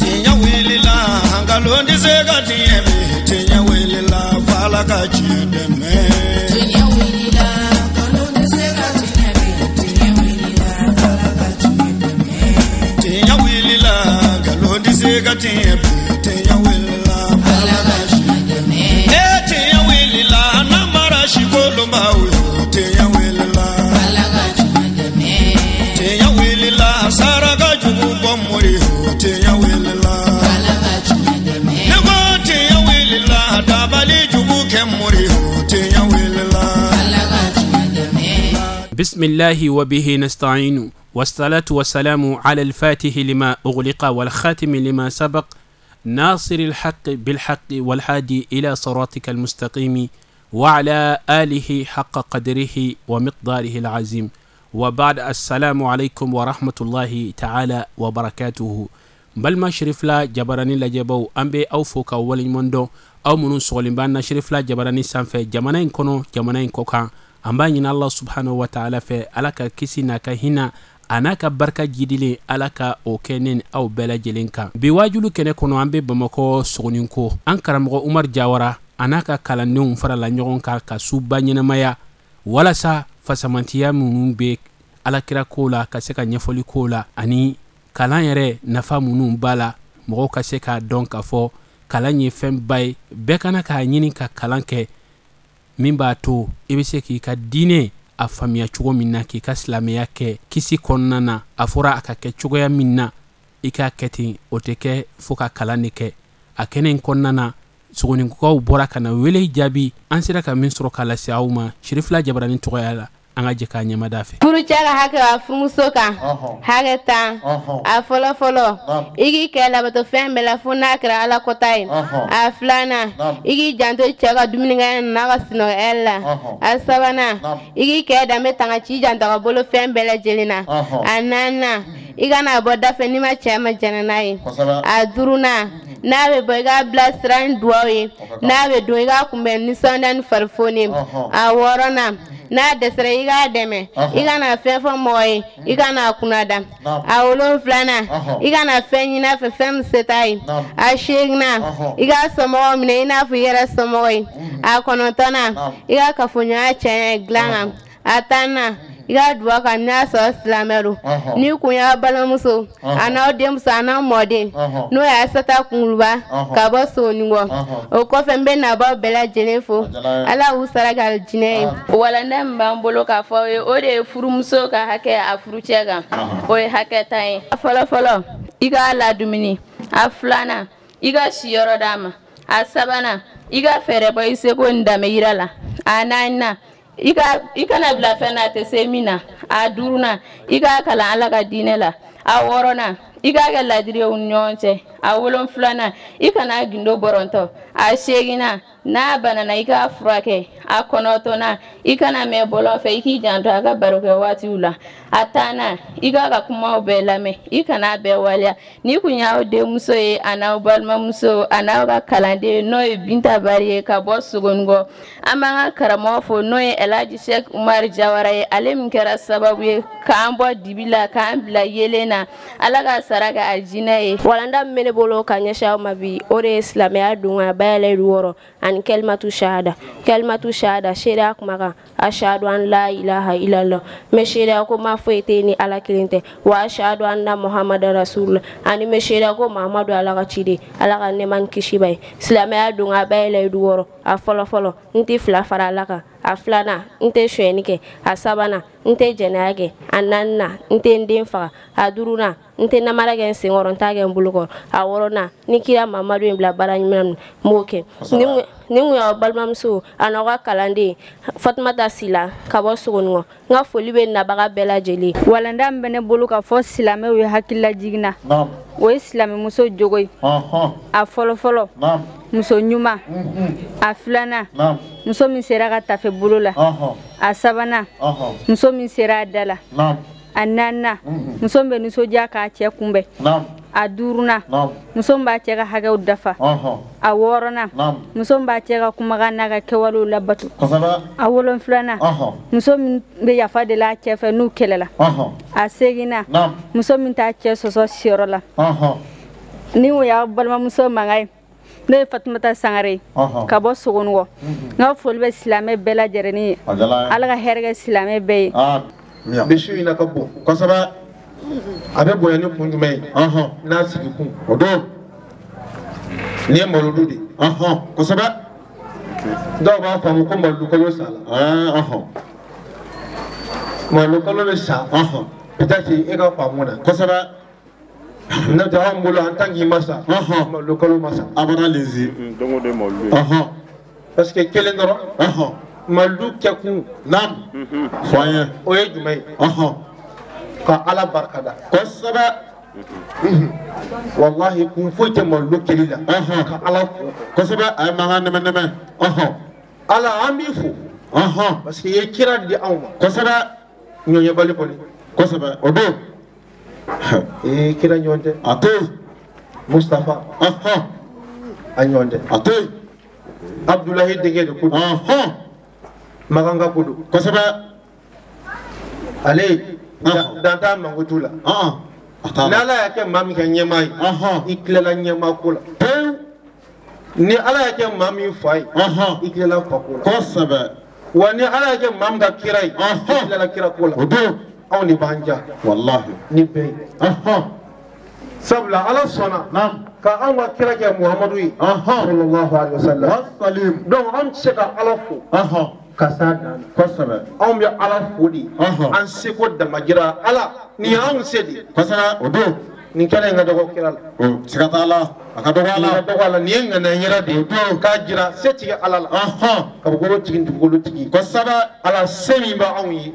Tiɲɛ wulila nkalon tɛ se ka tiɲɛ bi tiɲɛ wulila f'Ala ka tiɲɛ dɛmɛ. Tiɲɛ wulila nkalon tɛ se ka tiɲɛ bi tiɲɛ wulila f'Ala ka tiɲɛ dɛmɛ. Tiɲɛ wulila nkalon tɛ se ka tiɲɛ bi tiɲɛ wulila f'Ala ka tiɲɛ dɛmɛ. Ee tiɲɛ wulila namara si kolonbaw ye tiɲɛ wulila f'Ala ka tiɲɛ dɛmɛ. Tiɲɛ wulila saraka jugu bɔ mori tiɲɛ wulila f'Ala ka tiɲɛ dɛmɛ. Ne ko tiɲɛ wulila dabali jugu kɛ mori tiɲɛ wulila f'Ala ka tiɲɛ dɛmɛ. Bismillahi wa bihi nasta'inu wassalatu wassalamu ala al-fatihi lima ughliqa wal khatimi lima sabaq ناصر الحق بالحق والهادي إلى صراطك المستقيم وعلى آله حق قدره ومقداره العظيم وبعد السلام عليكم ورحمة الله تعالى وبركاته. Balima Sherifila Jabarani lajɛbaw, an bɛ aw fo ka waleɲuman dɔn, aw minnu sɔgɔlen b'an na Sherifila Jabarani sanfɛ, jamana in kɔnɔ, jamana in kɔkan. An b'a ɲini Allah subhanahu wa ta'ala fɛ, Ala ka kisi n'a ka hinɛ a n'a ka barika jidilen, Ala ka o kɛ ne ni aw bɛɛ lajɛlen kan. Bi waajulu kɛnɛ kɔnɔ, an bɛ Bamakɔ Sogoninko. An karamɔgɔ Umar Jawara a n'a ka kalandenw farala ɲɔgɔn kan ka suba ɲɛnamaya walasa fasamantiya minnu bɛ alakira ko la ka se ka ɲɛfɔli ko la, ani kalan yɛrɛ nafa minnu b'a la, mɔgɔw ka se k'a dɔn k'a fɔ kalan ye fɛnba ye. Bɛɛ kana k'a ɲini ka kalan kɛ min b'a to i bɛ se k'i ka diinɛ a faamuya cogo min na, k'i ka silamɛya kɛ kisi kɔnɔna na. A fɔra a ka kɛ cogoya min na, i k'a kɛ ten, o tɛ kɛ fo ka kalan de kɛ. A kɛnɛ in kɔnɔna na, Sogoninkokaw bɔra ka na wele jaabi. An sera ka min sɔrɔ k'a lase aw ma Sherifila Jabarani tɔgɔya la, an ka jɛ k'a ɲɛmada fɛ. Furucɛ ka hakɛ a furumuso kan hakɛ 10. A fɔlɔ fɔlɔ, i k'i kɛ labato fɛn bɛɛ la fo n'a kɛra Ala kɔta ye. A filanan, i k'i janto cɛ ka dumunikɛ n'a ka sunɔgɔ la. A sabanan, i k'i kɛ danbe tanga k'i janto a ka bolo fɛn bɛɛ lajɛlen na. A naaninan, i kana bɔ da fɛ n'i ma cɛ ma jɛnɛ n'a ye. A duurunan, n'a bɛ bɔ i k'a bila sira ni duwawu ye, n'a bɛ don i k'a kunbɛn nisɔndiya ni farifoni ye. A wɔɔrɔnan, n'a dɛsɛra i k'a dɛmɛ, i kana fɛn fɔ mɔgɔ ye, i kana kunnada. A wolonfilanan, i kana fɛn ɲini a fɛ fɛn min se t'a ye. A seeginnan, i k'a somɔgɔw minɛ i n'a fɔ i yɛrɛ somɔgɔ ye. A kɔnɔntɔnnan, i ka kafoɲɔgɔnya cɛɲɛ dilan kan. A tannan, i ka duwawu kan n'a sɔrɔ silamɛ don. N'i kun y'a balimamuso a n'aw denmuso a n'aw mɔden n'o ye Asata Kunguluba ka bɔ Sogonikɔ. O kɔfɛ n bɛ nabaw bɛɛ lajɛlen fo, Ala k'u sara kɛ alijinɛ ye. Walanda min b'an bolo k'a fɔ aw ye, o de ye furumuso ka hakɛ a furucɛ kan, o ye hakɛ 10 ye. A fɔlɔ fɔlɔ, i k'a ladumuni. A filanan, i ka siyɔrɔ d'a ma. A sabanan, i ka fɛɛrɛ bɔ i seko ni danbe yira la. A naaninan, i kana bila fɛn na a tɛ se min na. A duurunan, i k'a kalan Ala ka diinɛ la. A wɔɔrɔnan, i k'a kɛ ladiri ye u ni ɲɔgɔn cɛ. A wolonfilanan, i kana gindo bɔrɔntɔ. A seeginnan, n'a banana i k'a furakɛ. A kɔnɔntɔnnan, i kana mɛn bɔlɔn fɛ, i k'i janto a ka barokɛ waatiw la. A tannan, i k'a ka kumaw bɛɛ lamɛn, i kana bɛɛ waleya. Ni kun y'aw denmuso ye a n'aw balimamuso a n'aw ka kalanden n'o ye Binta Bari ye ka bɔ Sogonikɔ. An b'an ka karamɔgɔ fo n'o ye Elhaji Sheikh Umar Jawara ye, ale min kɛra sababu ye k'an bɔ dibi la k'an bila yeelen na. Ala ka sara kɛ alijinɛ ye. Walanda min bɛ ne bolo ka ɲɛsin aw ma bi, o de ye silamɛya don a bayɛlɛ 6 ani kalimatu shahada. Kalimatu shahada, seereya kumakan, ashadu an la ilaha illallah, n bɛ seereya ko ma foyi tɛ yen ni Ala kelen tɛ, wa ashadu anna muhammadan rasulullah, ani n bɛ seereya ko Muhammadu Ala ka ciden, Ala ka nɛɛma ni kisi b'a ye. Silamɛya don a bayɛlɛ 6. A fɔlɔ fɔlɔ, n tɛ fila fara Ala kan. A filanan, n tɛ sonyɛni kɛ. A sabanan, n tɛ jɛnɛya kɛ. A naaninan, n tɛ n den faga. A duurunan, n tɛ namara kɛ n senkɔrɔ, n t'a kɛ n bolokɔrɔ. A wɔɔrɔnan, ni kira Mamadu ye n bila baara ɲuman na, n b'o kɛ. Ni kun y'aw balimamuso a n'aw ka kalanden Fatumata Sila ka bɔ Sogonikɔ. N ka foli bɛ nabaga bɛɛ lajɛlen. Walanda min bɛ ne bolo k'a fɔ silamɛw ye hakililajigin na, o ye silamɛmuso jogo ye. A fɔlɔ fɔlɔ, muso ɲuman. A filanan, muso min sera ka tafe bolo la. A sabanan, muso min sera a da la. A naaninan, muso min bɛ nisɔndiya k'a cɛ kunbɛn. A duurunan, muso min b'a cɛ ka hakɛw dafa. A wɔɔrɔnan, muso min b'a cɛ ka kumakan n'a ka kɛwalew labato. A wolonfilanan, muso min bɛ yafa deli a cɛ fɛ n'u kɛlɛla. A seeginnan, muso min t'a cɛ sɔsɔ siyɔrɔ la. Ni o y'aw balimamuso mankan ye, n'o ye Fatumata Sangare ye ka bɔ Sogonikɔ. N ka foli bɛ silamɛ bɛɛ lajɛlen ye. Ala ka hɛrɛ kɛ silamɛ bɛɛ ye. Bi su in na ka bon kosɛbɛ. A bɛ bonya ni kun jumɛn ye? N'a sigi kun. O don. Nin ye malodu de ye. Kosɛbɛ. Dɔw b'a faamu ko malodu kalo sa la. Malodu kalo bɛ sa. Peut-être e ka faamu na. Kosɛbɛ. N'o tɛ anw bolo en tant qu'il ma sa. Malodu kalo ma sa. Abada lezi. Don o don malodu ye. Parce que kelen dɔrɔn. Malodu kɛkun. Naam. Fɔ an ye. O ye jumɛn ye? Ka Ala barika da. Kosɛbɛ. Walahi kun foyi tɛ malodu kɛli la. Ka Ala fo. Kosɛbɛ a ye mankan nɛmɛ nɛmɛ. Ala an b'i fo. Parce que i ye kira di anw ma. Kosɛbɛ. Ɲɔɲɛbali kɔni. Kosɛbɛ o don. Ee kira ɲɔgɔn tɛ. A tɛ yen. Mustafa. A ɲɔgɔn tɛ. A tɛ yen. Abudulayi denkɛ de ko don. Makanka ko don. Kosɛbɛ. Ale. Dan t'a mankutu la. N'Ala y'a kɛ maa min kɛ ɲɛmaa ye, i tilala ɲɛmaa ko la. Pewu. Ni Ala y'a kɛ maa min fa ye, i tilala fa ko la. Kosɛbɛ. Wa ni Ala y'a kɛ maa min ka kira ye, i tilala kira ko la. O don. Anw de b'an ja. Walahi. Ni bɛɛ ye. Sabula Ala sɔnna. Ka anw ka kira kɛ Muhamadu ye. Sallallahu alayhi wa sallam. Donc anw tɛ se ka Ala fo. Ka s'a dan na. Kosɛbɛ. Anw bɛ Ala fo de. An seko damajira Ala nin y'anw se de. Kosɛbɛ o don. Nin kɛnɛ in ka dɔgɔ kira la. O siga t'a la. A ka dɔgɔ a la. Nin ka dɔgɔ a la nin ye ŋaniya yira de ye. K'a jira se tigi Ala la. Kabakolo tigi dugukolo tigi. Kosɛbɛ. Ala se min bɛ anw ye.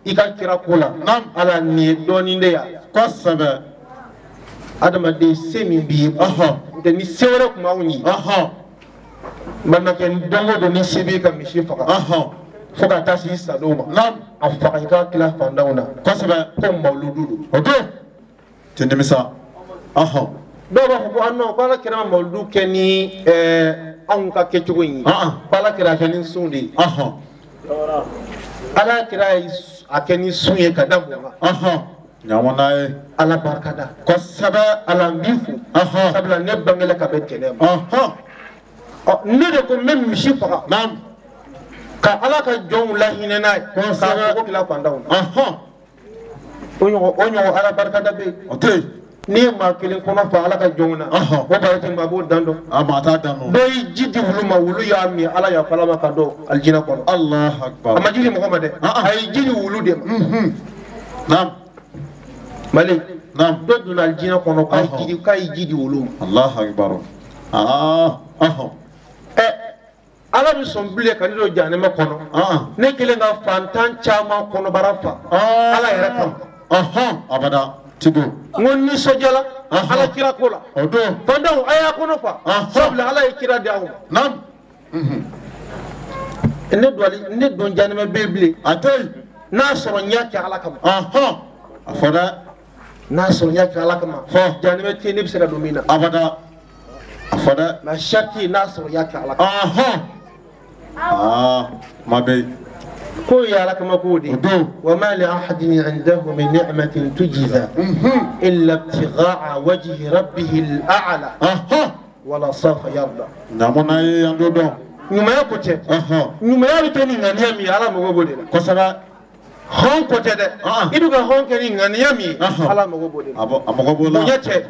I ka kira ko la. Ala nin ye dɔɔnin de ye. Kosɛbɛ. Adamaden se min b'i ye. N'o tɛ ni se wɛrɛ tun b'anw ye. Balimakɛ don o don ni se b'i ka misi faga. Fo ka taa se sadon ma. A faga i ka tila fantanw na. Kosɛbɛ. Ko mawuludu don. O don. Tɛ nimisa. Dɔw b'a fɔ ko non ko Ala kira ma mawuludu kɛ ni anw ka kɛcogo in ye. Ko Ala kira kɛ ni sun de ye. Ala kira ye a kɛ ni sun ye ka da mun kan. Ɲamana n'a ye. Ala barika da. Kosɛbɛ. Ala n b'i fo. Sabula ne bangela ka bɛn tɛnɛn ma. Ne de ko n bɛ misi faga. Ka Ala ka jɔnw lahinɛ n'a ye. K'a fɔ ko tila fantanw na. O ɲɔgɔn Ala barikada bɛ yen. O tɛ yen. N'i ye maa kelen kɔnɔ fa Ala ka jɔnw na. O bara tɛ maa b'o dan dɔn. A maa t'a dan dɔn. Dɔw ye ji di wulu ma wulu y'a min Ala yafa la ma ka don alijinɛ kɔnɔ. Alahu akibaru. A ma ji di mɔgɔ ma dɛ. A ye ji di wulu de ma. Naam. Mali. Naam. Dɔ donna alijinɛ kɔnɔ k'a ye ji di wulu ma. Alahu akibaru. Ala bɛ sɔn bilen ka ne don jahanama kɔnɔ. Ne kelen ka fantan caman kɔnɔbara fa. Ala yɛrɛ kama. Abada tigo. N ko nisɔndiyala Ala kira ko la. O don. Fantanw a y'a kɔnɔ fa. Sabula Ala ye kira di aw ma. Naam. Ne don jahanama bɛ bilen. A tɛ yen. N'a sɔrɔ n y'a kɛ Ala kama. A fɔ dɛ. N'a sɔrɔ n y'a kɛ Ala kama. Fɔ. Jahanama tɛ yen ne bɛ se ka don min na. Abada. A fɔ dɛ. Mais sariti n'a sɔrɔ n y'a kɛ Ala kama. Ma bɛ yen. Ko ye Ala kama ko de ye. Wa ma li ahadin indahu min ni'matin tujza illa ibtigha'a wajhi rabbihi al-a'la wala sawfa yarda. Ɲamana ye an t'o dɔn. Ɲumanya ko tɛ. Ɲumanya bɛ kɛ ni ŋaniya min ye Ala mago b'o de la. Kosɛbɛ. Hɔn ko tɛ dɛ. I bɛ ka hɔn kɛ ni ŋaniya min ye Ala mago b'o de la. A mago b'o la. Bonya tɛ.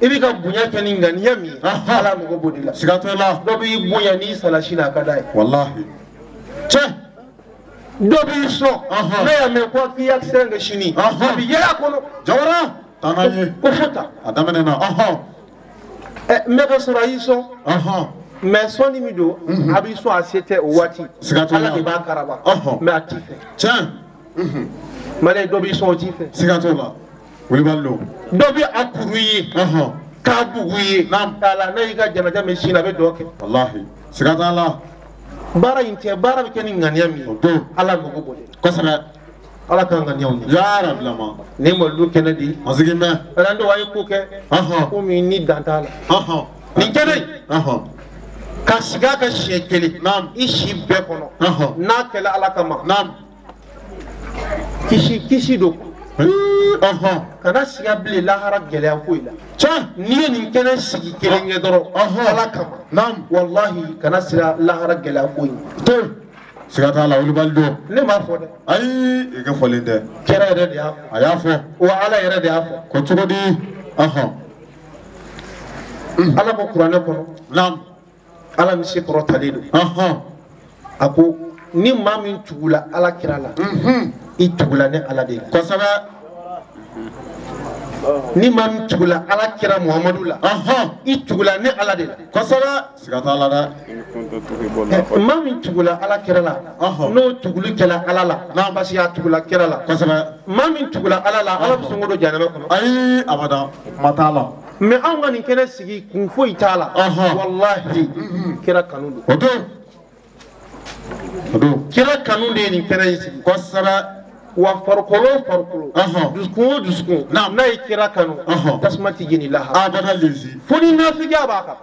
I bɛ ka bonya kɛ ni ŋaniya min ye Ala mago b'o de la. Siga t'o la. Dɔ b'i bonya n'i sala sini a ka d'a ye. Walahi. Tiɲɛ. Dɔ b'i sɔn n'a y'a mɛn ko k'i accident kɛ sini a bɛ yɛlɛ a kɔnɔ. Jawara taa n'a ye. Ko fo tan. A daminɛ na. Ɛ mɛ ka sɔrɔ a y'i sɔn. Mais sɔnni min don a b'i sɔn a se tɛ o waati. Siga t'o la. Ala de b'a karaba. Mais a t'i fɛ. Tiɲɛ. Mali dɔ b'i sɔn o t'i fɛ. Siga t'o la. Wulibali don. Dɔ bɛ a kuru ye. K'a bugu ye. K'a la n'a y'i ka janaja min sini a bɛ dɔ kɛ. Walahi. Siga t'a la. Baara in tɛ baara bɛ kɛ ni ŋaniya min ye. O don. Ala mago b'o de la. Kosɛbɛ. Ala k'an ka ɲɛw ɲɛ. Ya Rabbi lama. Ne malilu kɛnɛ di. A sigi mɛ. Alando a ye ko kɛ. Ko min ni dan t'a la. Nin kɛnɛ in. Ka sigi a ka siɲɛ kelen. I si bɛɛ kɔnɔ. N'a kɛla Ala kama. Kisi don. Kana siga bilen lahara gɛlɛya foyi la. N'i ye nin kɛnɛ sigi kelen kɛ dɔrɔn. Ala kama. Walahi kana siga lahara gɛlɛya foyi la. Siga t'a la wulibali don. Ne m'a fɔ dɛ. Ayi i ka fɔlen tɛ. Kira yɛrɛ de y'a fɔ. A y'a fɔ. Wa Ala yɛrɛ de y'a fɔ. Ko cogo di. Ala ko kuranɛ kɔnɔ. Ala min se kɔrɔ talen don. A ko ni maa min tugula Ala kira la. I tugula ne Ala de la. Kosɛbɛ. Ni maa min tugula Ala kira Muhamadu la. I tugula ne Ala de la. Kosɛbɛ. Siga t'a la dɛ. Maa min tugula Ala kira la. N'o tuguli kɛla Ala la. Parce que a tugula kira la. Kosɛbɛ. Maa min tugula Ala la, Ala bɛ sɔn k'o don jahanama kɔnɔ. Ayi abada kuma t'a la. Mais anw ka nin kɛnɛ sigi kun foyi t'a la. Walahi kira kanu don. O don. O don. Kira kanu de ye nin kɛnɛ in sigi. Kosɛbɛ. Wa farikolo o farikolo. Dusukun o dusukun. N'a ye kira kanu. Tasuma ti jeni lahara. Abada lezi. Fo ni nafigiya b'a kan.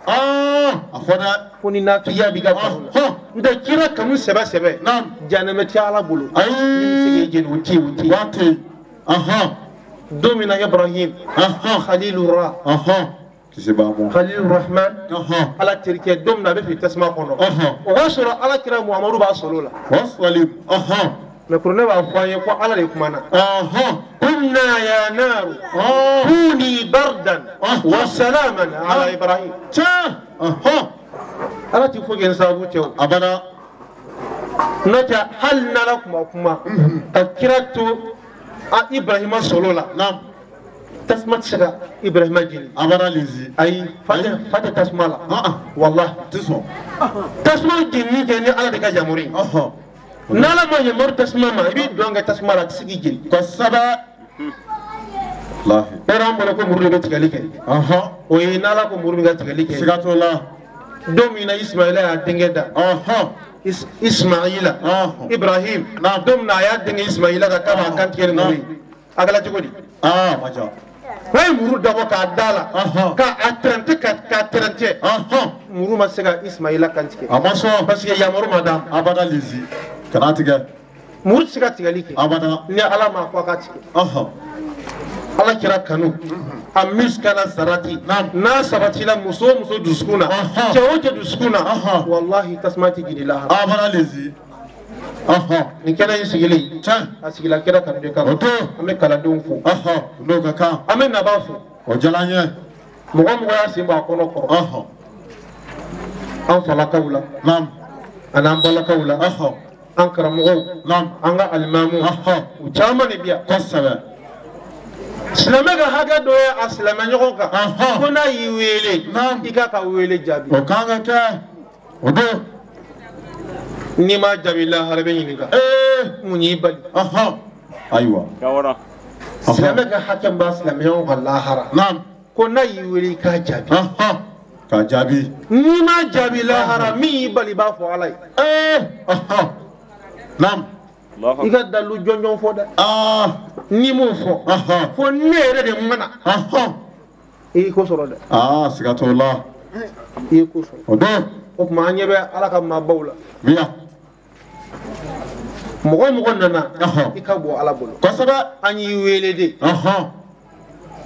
A fɔ dɛ. Fo ni nafigiya b'i ka kanu la. N tɛ kira kanu sɛbɛ sɛbɛ. Jahanama tɛ Ala bolo. Ayi. Min bɛ se k'e jeni o tɛ yen o tɛ yen. Wa tɛ yen. Don min na Ibrahim. Khalilura. Kisi b'a mɔ. Khalilur Rahman. Ala terikɛ don min na a bɛ fili tasuma kɔnɔ. O b'a sɔrɔ Ala kira Muhamadu b'a sɔrɔ o la. Wasali. Mais kuranɛ b'a fɔ an ye ko Ala de kumana. Kunna ya naaru kuni bardan wa salaman ala Ibrahim. Tiɲɛ. Ala ti foyi kɛ ni sababu tɛ o. Abada. N'o tɛ hali n'Ala kun ma kuma ka kira to a Ibrahima sɔrɔ la. Tasuma tɛ se ka Ibrahima jeni. Abada lezi. Ayi fa tɛ tasuma la. Walahi. Tɛ sɔn. Tasuma jenini kɛ ni Ala de ka yamaru ye. N'Ala ma yamaru tasuma ma i b'i dɔn kɛ tasuma la a tɛ se k'i jeni. Kosɛbɛ. Yɔrɔ an bolo ko muru de bɛ tigɛli kɛ. O ye n'Ala ko muru bɛ ka tigɛli kɛ. Siga t'o la. Don min na Ismaila y'a denkɛ da. Ismaila. Ibrahim. Don min na a y'a denkɛ Ismaila da k'a b'a kan tigɛ ni muru ye. A kɛla cogo di? A ma ja. N'a ye muru dabɔ k'a da la. K'a tɛrɛntɛ k'a tɛrɛntɛ. Muru ma se ka Ismaila kan tigɛ. A ma sɔn. Parce que yamaru ma d'a ma. Abada lezi. Kana tigɛ. Muru tɛ se ka tigɛli kɛ. Abada. Ni Ala m'a fɔ a ka tigɛ. Ala kira kanu. A miskala sarati. N'a sabatila muso o muso dusukun na. Cɛ o cɛ dusukun na. Walahi tasuma tɛ jeni lahara. Abada lezi. Nin kɛnɛ in sigilen. A sigila kira kanu de kama. O don. An bɛ kalandenw fo. N'o ka kan. An bɛ nabaa fo. O diyara an ye. Mɔgɔ o mɔgɔ y'a sen bɔ a kɔnɔ kɔrɔ. An falakaw la. A n'an balakaw la. An karamɔgɔw. An ka alimamuw. U caman de bi yan. Kosɛbɛ. Silamɛ ka hakɛ dɔ ye a silamɛ ɲɔgɔn kan. Ko n'a y'i wele. I k'a ka wele jaabi. O kan ka kɛ. O don. N'i m'a jaabi lahara bɛ ɲininka. Mun y'i bali. Ayiwa. Silamɛ ka hakɛ min b'a silamɛ ɲɔgɔn kan lahara. Ko n'a y'i wele i k'a jaabi. K'a jaabi. N'i m'a jaabi lahara min y'i bali i b'a fɔ Ala ye. I ka dalu jɔnjɔn fɔ dɛ. N'i m'o fɔ. Fo ne yɛrɛ de mana. I y'i ko sɔrɔ dɛ. Siga t'o la. I ye ko sɔrɔ. O don. O tuma an ɲɛ bɛ Ala ka maabaw la. Biya. Mɔgɔ o mɔgɔ nana. I ka bɔ Ala bolo. Kosɛbɛ. An y'i wele de.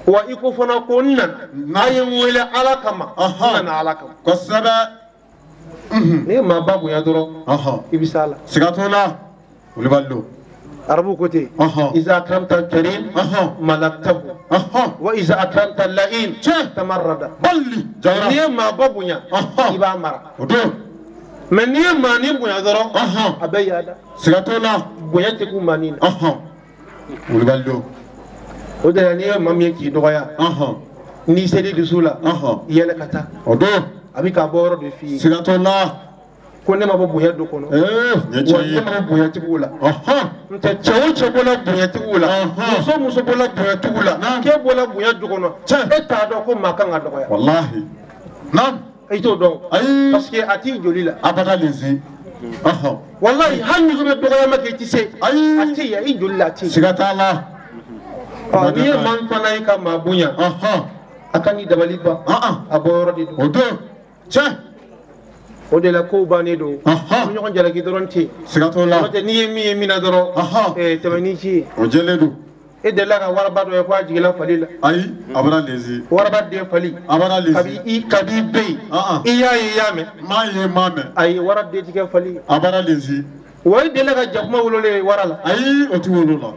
Wa i ko fana ko n nana. N'a ye n wele Ala kama. N nana Ala kama. Kosɛbɛ. N'i ye maaba bonya dɔrɔn. I bɛ s'a la. Siga t'o la. Wulibali don. Arabu ko ten. Iza akramta karim. Malaktahu. Wa iza akramta la'im. Tamarrada. Bali. Jawara. N'i ye maaba bonya. I b'a mara. O don. Mais n'i ye maanin bonya dɔrɔn. A bɛ yaada. Siga t'o la. Bonya tɛ k'u maanin na. Wulibali don. O de la n'i ye maa min ye k'i dɔgɔya. N'i ser'i dusu la. Yɛlɛ ka taa. O don. A bɛ k'a bɔ yɔrɔ de f'i ye. Siga t'o la. Ko ne ma bɔ bonya du kɔnɔ. Wa ne ma bɔ bonyatigiw la. N tɛ cɛ o cɛ bɔla bonyatigiw la. Muso o muso bɔla bonyatigiw la. K'e bɔla bonya du kɔnɔ. E t'a dɔn ko maa kan ka dɔgɔya. Walahi. I t'o dɔn. Ayi. Parce que a t'i joli la. Abada lezi. Walahi hali n'i ko bɛ dɔgɔyama kɛ i tɛ se. Ayi a tɛ yen i joli la a tɛ yen. Siga t'a la. Ɔ n'i ye maa min fana ye ka maa bonya. A ka n'i dabali ban. A bɔ yɔrɔ de don. O don. Tiɲɛ. O de la kow bannen don. An bɛ ɲɔgɔn jalaki dɔrɔn ten. Siga t'o la. N'o tɛ n'i ye min ye min na dɔrɔn. Tɛmɛ n'i ci ye. O jɛlen don. E delila ka waraba dɔ ye ko a jiginna fali la. Ayi a bɔra lezi. Waraba den fali. A bɔra lezi. Kabi i bɛ yen. I y'a ye i y'a mɛn. N m'a ye n m'a mɛn. Ayi wara den ti kɛ fali. A bɔra lezi. Wa i delila ka jakuma wololen ye wara la. Ayi o ti wolo la.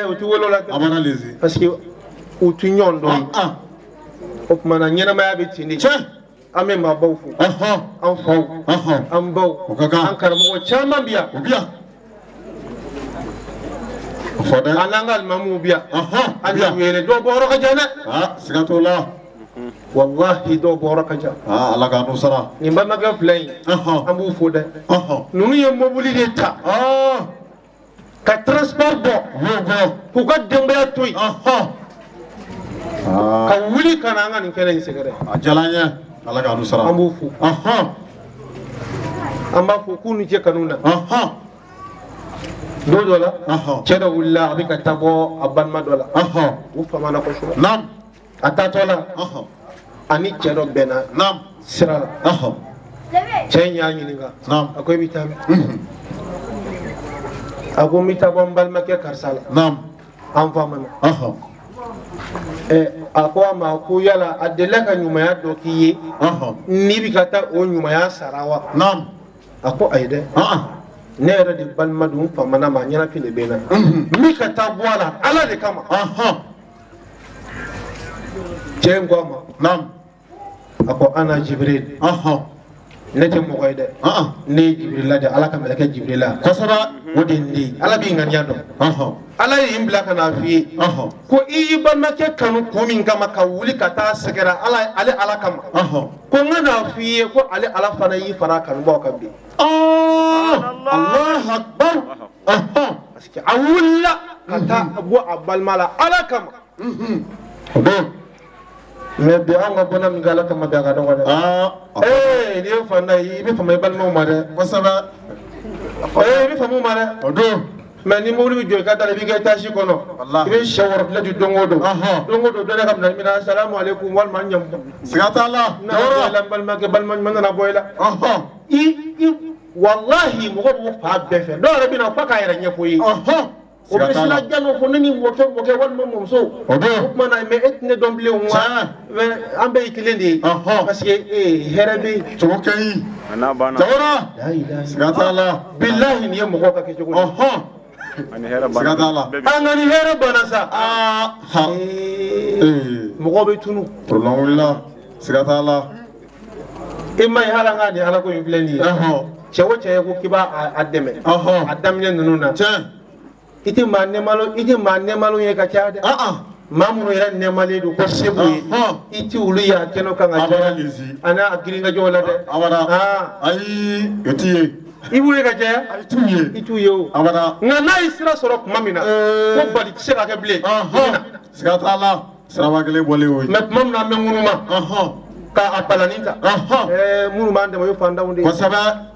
O ti wolo la. A bɔra lezi. Parce que u ti ɲɔgɔn dɔn. O tuma na ɲɛnamaya bɛ ten de. Tiɲɛ. An bɛ maabaw fo. An faw. An baw. O ka kan. An karamɔgɔ caman bɛ yan. O bɛ yan. An n'an ka alimamuw bi yan. An y'u wele dɔw bɔyɔrɔ ka jan dɛ. Siga t'o la. Walahi dɔw bɔyɔrɔ ka jan. Ala k'an n'u sara. Nin balimakɛ fila in. An b'u fo dɛ. Ninnu ye mobili de ta. Ka transport bɔ. K'u ka denbaya to yen. Ka wuli ka na an ka nin kɛnɛ in sɛgɛrɛ. A diyara an ye. Ala k'an n'u sara. An b'u fo. An b'a fɔ k'u ni ce kanu na. Don dɔ la cɛ dɔ wulila a bɛ ka taa bɔ a balima dɔ la. U famana kosɛbɛ. A taatɔ la ani cɛ dɔ bɛnna sira la. Cɛ in y'a ɲininka. A ko e bɛ taa min? A ko n bɛ taa bɔ n balimakɛ karisa la. An famana. A ko a ma ko yala a delila ka ɲumanya dɔ k'i ye n'i bɛ ka taa o ɲumanya sara wa? A ko ayi dɛ. Ne yɛrɛ de balima don n famana ma ɲɛnafin de bɛ n na. N bɛ ka taa bɔ a la Ala de kama. Cɛ in ko a ma. A ko ana Jibril. Ne tɛ mɔgɔ ye dɛ. Ne ye Jibirila de Ala ka mɛlɛkɛ Jibirila. Kosɛbɛ. O de ye ne ye. Ala b'i ŋaniya dɔn. Ala ye n bila ka n'a f'i ye. Ko i y'i balimakɛ kanu kun min kama ka wuli ka taa sɛgɛrɛ ala ale Ala kama. Ko n ka n'a f'i ye ko ale Ala fana y'i fara a kanubaw kan bi. Allahu Akbar. Parce que a wulila ka taa bɔ a balima la Ala kama. O don. Mais bi anw ka bɔnna min kɛ Ala kama bi a ka dɔgɔ dɛ. N'i ye fanda ye i bɛ fama i balimaw ma dɛ. Kosɛbɛ. I bɛ fama u ma dɛ. O don. Mais ni mobili bɛ jɔ i ka da la i b'i ka étage kɔnɔ. I bɛ sɛ wɔrɔtilen di don o don. Don o don dɔ de ka minɛ minɛ salamu aleykum walima n ɲamu. Siga t'a la. N nana bɔ i la n balimakɛ balima ɲuman nana bɔ i la. I walahi mɔgɔ b'o fa bɛɛ fɛ dɔw yɛrɛ bɛ na f'a k'a yɛrɛ ɲɛfɔ i ye. O bɛ sira jan dɔ fɔ ne ni mɔkɛ walima mɔmuso. O don. O tuma na mais e tɛ ne dɔn bilen wa. Mais an bɛɛ ye kelen de ye. Parce que hɛrɛ bɛ yen. Cogo ka ɲi. A n'a banna. Jawara. Siga t'a la. Bilahi nin ye mɔgɔw ka kɛcogo ye. Siga t'a la. An ka ni hɛrɛ banna sa. Mɔgɔw bɛ tunu. Problème wulila. Siga t'a la. E ma ye hali an ka nin Ala ko in filɛ nin ye. Cɛ o cɛ ko k'i b'a a dɛmɛ. A daminɛ ninnu na. Tiɲɛ. I tɛ maa nɛmalo ye ka caya dɛ. Maa minnu yɛrɛ nɛmalen don ko se b'u ye. I ti olu ye a kɛnɛ kan ka caya. A n'a girinkajɔw la dɛ. Ayi o t'i ye. I b'u ye ka caya. I t'u ye. I t'u ye o. Nka n'a ye sira sɔrɔ tuma min na. Ko bali tɛ se ka kɛ bilen. Siga t'a la. Siraba kelen bɔlen o ye. Mais tuma min na an bɛ ŋunuma. K'a balani ta. Minnu b'an dɛmɛ o ye fantanw de ye. Kosɛbɛ.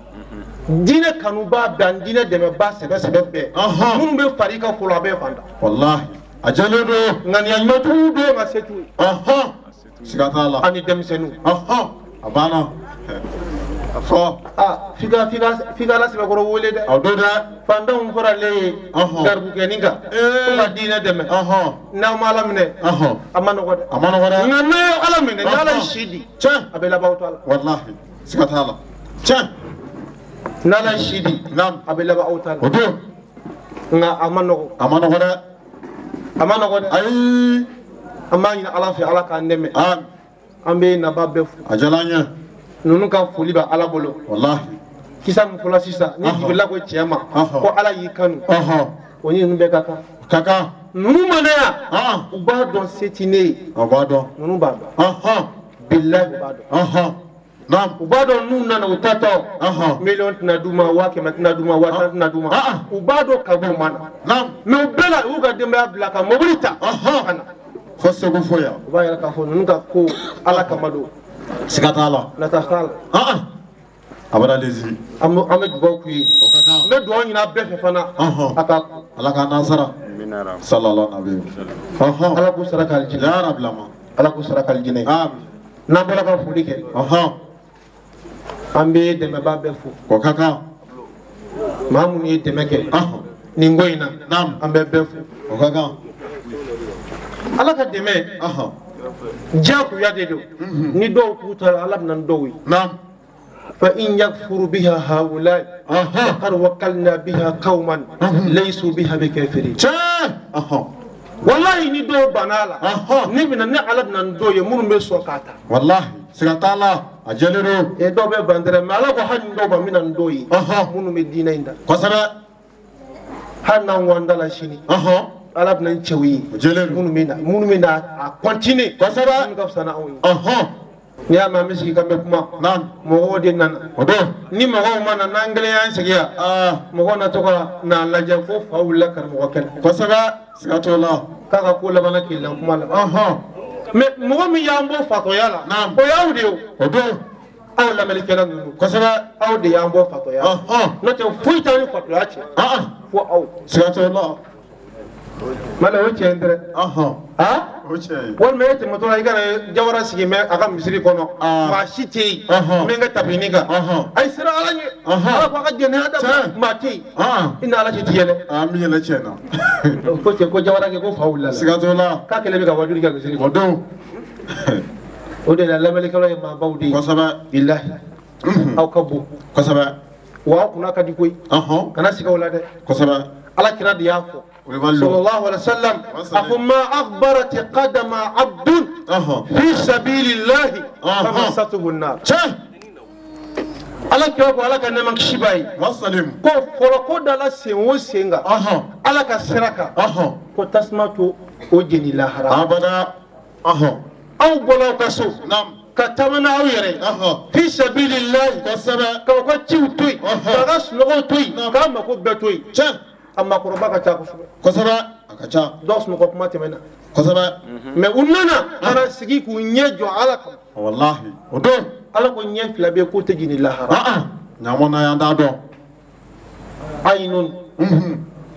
Diinɛ kanuba bɛɛ ani diinɛ dɛmɛba sɛbɛ sɛbɛ bɛɛ. Minnu bɛ fara i kan fɔlɔ a bɛɛ ye fantan. Walahi a jɛlen don. Ŋaniya ɲumantigiw don nka se t'u ye. Siga t'a la. Ani denmisɛnninw. A banna. A fɔ. F'i ka Ala sɛbɛkɔrɔ wele dɛ. O don dɛ. Fantanw faralen ye. Garibukɛnin kan. Ko ka diinɛ dɛmɛ. N'aw ma Ala minɛ. A ma nɔgɔ dɛ. A ma nɔgɔ dɛ. Nka n'a ye Ala minɛ ni Ala ye si di. Tiɲɛ. A bɛ laban aw ta la. Walahi siga t'a la. Tiɲɛ. N'Ala ye si di. A bɛ laban aw ta la. O don. Nka a ma nɔgɔ. A ma nɔgɔ dɛ. A ma nɔgɔ dɛ. Ayi. An b'a ɲini Ala fɛ Ala k'an dɛmɛ. An bɛ naba bɛɛ fo. A diyara an ye. Ninnu ka foli bɛ Ala bolo. Walahi. Kisa min fɔla sisan ni Jibirila ko cɛ ma. Ko Ala y'i kanu. O ni ninnu bɛɛ ka kan. Ka kan. Ninnu ma na yan. U b'a dɔn se ti ne ye. U b'a dɔn. Ninnu b'a dɔn. Bilahi u b'a dɔn. Naam. U b'a dɔn n'u nana u tatɔ. Miliyɔn tɛna d'u ma, 100,000 tɛna d'u ma, 10,000 tɛna d'u ma. U b'a dɔn ka bɔ u ma na. Naam. Mais u bɛɛ la u y'u ka denbaya bila ka mobili ta. Ka na. Fo Segu fo yan. U b'a yira k'a fɔ ninnu ka ko Ala kama don. Siga t'a la. Nata t'a la. Abada lezi. An bɛ dugawu k'u ye. N bɛ dugawu ɲini a bɛɛ fɛ fana. A ka Ala k'an n'an sara. Sallallahu alaihi wa sallam. Ala k'u sara k'alijinɛ. Ya Rabbi lama. Ala k'u sara k'alijinɛ. Amin. N'an bɔra ka foli kɛ. An bɛ dɛmɛbaa bɛɛ fo. O ka kan. Maa minnu ye dɛmɛ kɛ. Nin ko in na. An bɛ bɛɛ fo. O ka kan. Ala ka dɛmɛ. Diyagoya de don. Ni dɔw k'u ta la Ala bɛ na ni dɔw ye. فإن يكفر بها هؤلاء فقد وكلنا بها قوما ليسوا بها بكافرين. والله ni dɔw banna la ne bɛna ne Ala bɛna ni dɔw ye minnu bɛ sɔn k'a ta. Wallahi siga t'a la a jɛlen don. Dɔw bɛ ban dɛrɛ mais Ala ko hali ni dɔw ban n bɛna ni dɔw ye minnu bɛ diinɛ in da. Kosɛbɛ. Hali n'an ko an da la sini. Ala bɛna ni cɛw ye. Minnu bɛ na a continuer. Kosɛbɛ. Minnu ka fisa n'anw ye. N'i y'a mɛn an bɛ sigi k'an bɛ kuma mɔgɔw de nana ni mɔgɔw ma na n'an kelen y'an sigi yan mɔgɔw na to ka n'a lajɛ ko fa wulila karamɔgɔ kɛlɛ. Kosɛbɛ siga t'o la. K'a ka ko labanna k'i lan kuma la. Mais mɔgɔ min y'an bɔ fatɔya la o y'aw de ye o don aw lamɛnnikɛla ninnu. Kosɛbɛ. Aw de y'an bɔ fatɔya la. N'o tɛ foyi t'aw ni fatɔya cɛ. Fo aw. Siga t'o la. Mala o tiɲɛ tɛ dɛ. Walima e tɛmɛtɔ la i kana Jawara sigi mɛ a ka misiri kɔnɔ maa si tɛ yen min ka tapini kan a ye siran Ala ɲɛ Ala ko a ka jɛnɛya dabila maa tɛ yen i ni Ala cɛ ti yɛlɛ. An bɛ yɛlɛ tiɲɛ na. Ko cɛ ko Jawara kɛ ko fa wulila la. Siga t'o la. K'a kɛlen bɛ ka wajuli kɛ misiri kɔnɔ. O don. O de la lamɛnnikɛlaw ye maabaw de ye. Kosɛbɛ. Bilahi aw ka bon. Kosɛbɛ. Wa aw kunna ka di koyi. Kana siga o la dɛ. Kosɛbɛ. Ala kira de y'a fɔ. صلى الله عليه وسلم أقول ما أخبرت قدم عبد في سبيل الله فمسته النار. Ala kira ko Ala ka nɛɛma kisi b'a ye. Ko fɔlɔ ko da la sen o sen kan. Ala ka sira kan. Ko tasuma to o jeni lahara. Abada. Aw bɔla aw ka so. Ka taama n'aw yɛrɛ. Fi sabilillahi. Kosɛbɛ. K'aw ka ciw to yen. K'aw ka sunɔgɔw to yen. K'aw mako bɛɛ to yen. A maakɔrɔba ka ca kosɛbɛ. Kosɛbɛ a ka ca. Dɔw sunɔgɔ kuma tɛmɛna. Kosɛbɛ. Mais u nana ka na sigi k'u ɲɛ jɔ Ala kama. Walahi o don. Ala ko ɲɛ fila bɛ yen k'o tɛ jigin lahara. Ɲamɔ na y'an t'a dɔn. Aynun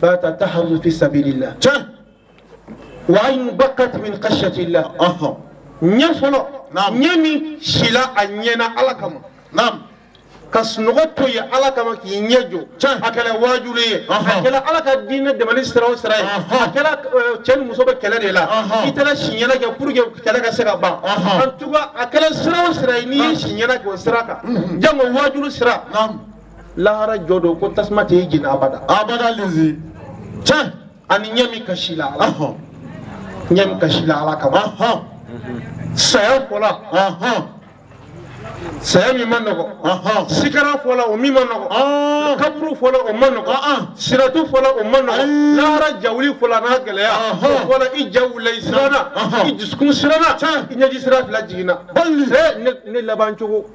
bata tahazu fi sabilillah. Tiɲɛ. Wa aynun bakat min khashyatillah. Ɲɛ fɔlɔ. Ɲɛ min sila a ɲɛna Ala kama. Naam. Ka sunɔgɔ to yen Ala kama k'i ɲɛ jɔ. A kɛra waajuli ye. A kɛra Ala ka diinɛ dɛmɛni sira o sira ye. A kɛra cɛ ni muso bɛ kɛlɛ de la. I taara siɲɛna kɛ pour que kɛlɛ ka se ka ban. En tout cas a kɛra sira o sira ye n'i ye siɲɛna kɛ o sira kan. Jango waajuli sira. Lahara jɔ don ko tasuma tɛ i jeni abada. Abada lezi. Tiɲɛ. Ani ɲɛ min kasi la Ala. Ɲɛ min kasi la Ala kama. Saya fɔla. Saya min ma nɔgɔ. Sikara fɔla o min ma nɔgɔ. Kaburu fɔla o ma nɔgɔ. Siratu fɔla o ma nɔgɔ. Lahara jawuli fɔla n'a gɛlɛya. O fɔla i ja wulila i siranna. I dusukun siranna. I ɲɛji sira fila jiginna. Ne laban cogo.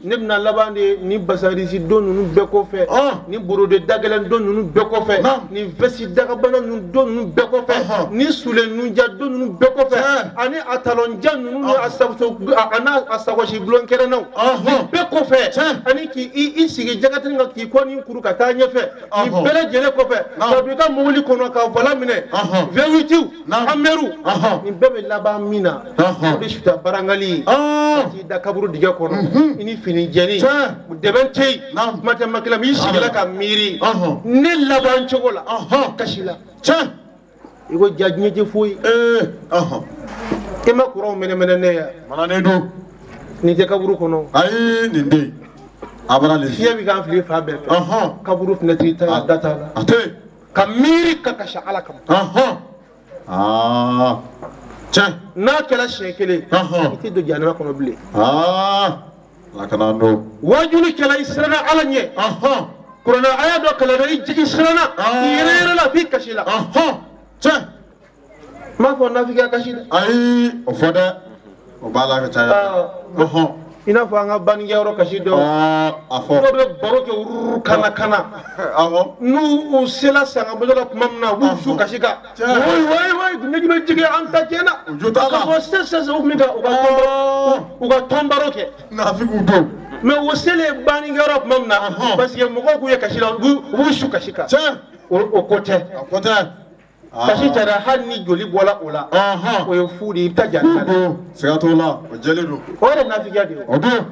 Ne bɛna laban de ni basarisi don ninnu bɛɛ kɔfɛ. Ni borode dagɛlɛn don ninnu bɛɛ kɔfɛ. Ni vɛsi dagabana ninnu don ninnu bɛɛ kɔfɛ. Ni sule nunja don ninnu bɛɛ kɔfɛ. Ani a talonja ninnu ni a sagoso a n'a a sagosi bulon kɛrɛnnaw. Nin bɛɛ kɔfɛ. Ani k'i sigi jagatini kan k'i kɔ ni kuru ka taa ɲɛfɛ. Nin bɛɛ lajɛlen kɔfɛ. Ka don i ka mobili kɔnɔ ka volant minɛ. V8 Ameru. Nin bɛɛ bɛ laban min na. O de suta barangali ye. Ka t'i da kaburu dingɛ kɔnɔ. I ni fini jɛlen. Dɛmɛ tɛ yen. Kuma tɛ makila i sigila ka miiri. Ne laban cogo la. Kasi la. I ko ja diɲɛ tɛ foyi. I ma kuranw mɛnɛmɛnɛ ne ye. Mananen don. Nin tɛ kaburu kɔnɔ. Ayi nin tɛ yen. A bɔra nin. Fiɲɛ bɛ k'an fili fan bɛɛ fɛ. Kaburu fenêtre t'a la da t'a la. A tɛ yen. Ka miiri ka kasi Ala kama. Tiɲɛ. N'a kɛra siɲɛ kelen. I tɛ don jahanama kɔnɔ bilen. Ala kana don. Wajuli kɛla i siranna Ala ɲɛ. Kuranɛ aya dɔ kalanna i jigi siranna. I yɛrɛ yɛrɛ la f'i kasi la. Tiɲɛ. N b'a fɔ nafigiya kasi dɛ. Ayi o fɔ dɛ. O b'a la ka caya. I n'a fɔ an ka bannikɛyɔrɔ kasi dɔw. A fɔ. Dɔw bɛ baro kɛ wururu kana kana. N'u u sela sangabolo la tuma min na u b'u su kasi kan. Woyi woyi woyi ɲɛji bɛ jigin an ta tiɲɛna. U jo t'a la. Ka fɔ sisan sisan u tun bɛ ka u ka tɔn baro kɛ. Nafigiw don. Mais o selen bannikɛyɔrɔ tuma min na parce que mɔgɔw k'u ye kasi la u b'u su kasi kan. O ko tɛ. A ko tɛ. Kasi cayara hali ni joli bɔra o la. O ye fu de ye i bɛ taa jahanama la. Siga t'o la o jɛlen don. O yɛrɛ nafigiya de ye. O don.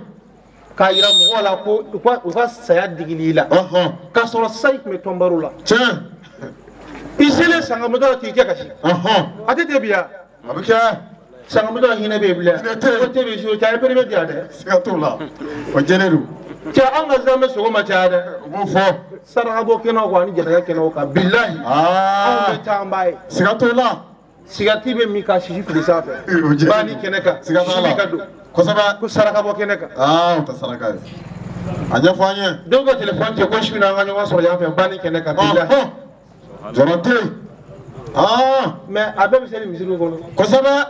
K'a yira mɔgɔw la ko u ka saya digili i la. K'a sɔrɔ sayi tun bɛ tɔnbaro la. Tiɲɛ. I selen sangamutɔ la k'i kɛ kasi. A tɛ ten bi yan. A bɛ kɛ. Sangamutɔ la hinɛ bɛ yen bilen. Hinɛ tɛ yen. O tɛ yen o cɛ a ye perebe di yan dɛ. Siga t'o la o jɛlen don. Cɛ an ka zamɛ sogo ma caya dɛ. U b'o fɔ. Sarakabɔ kɛnɛw kan ani jɛnɛya kɛnɛw kan bilahi. Anw bɛ taa an b'a ye. Siga t'o la. Sigati bɛ min ka sisi fili sanfɛ. Banni kɛnɛ kan. Siga t'a la. Sisi ka don. Kosɛbɛ. Ko sarakabɔ kɛnɛ kan. O tɛ saraka ye. A ɲɛfɔ an ye. Dɔw ka telefɔni cɛ ko su in na an ka ɲɔgɔn sɔrɔ yan fɛ banni kɛnɛ kan bilahi. Jɔrɔ tɛ yen. Mais a bɛɛ bɛ seli misiriw kɔnɔ. Kosɛbɛ.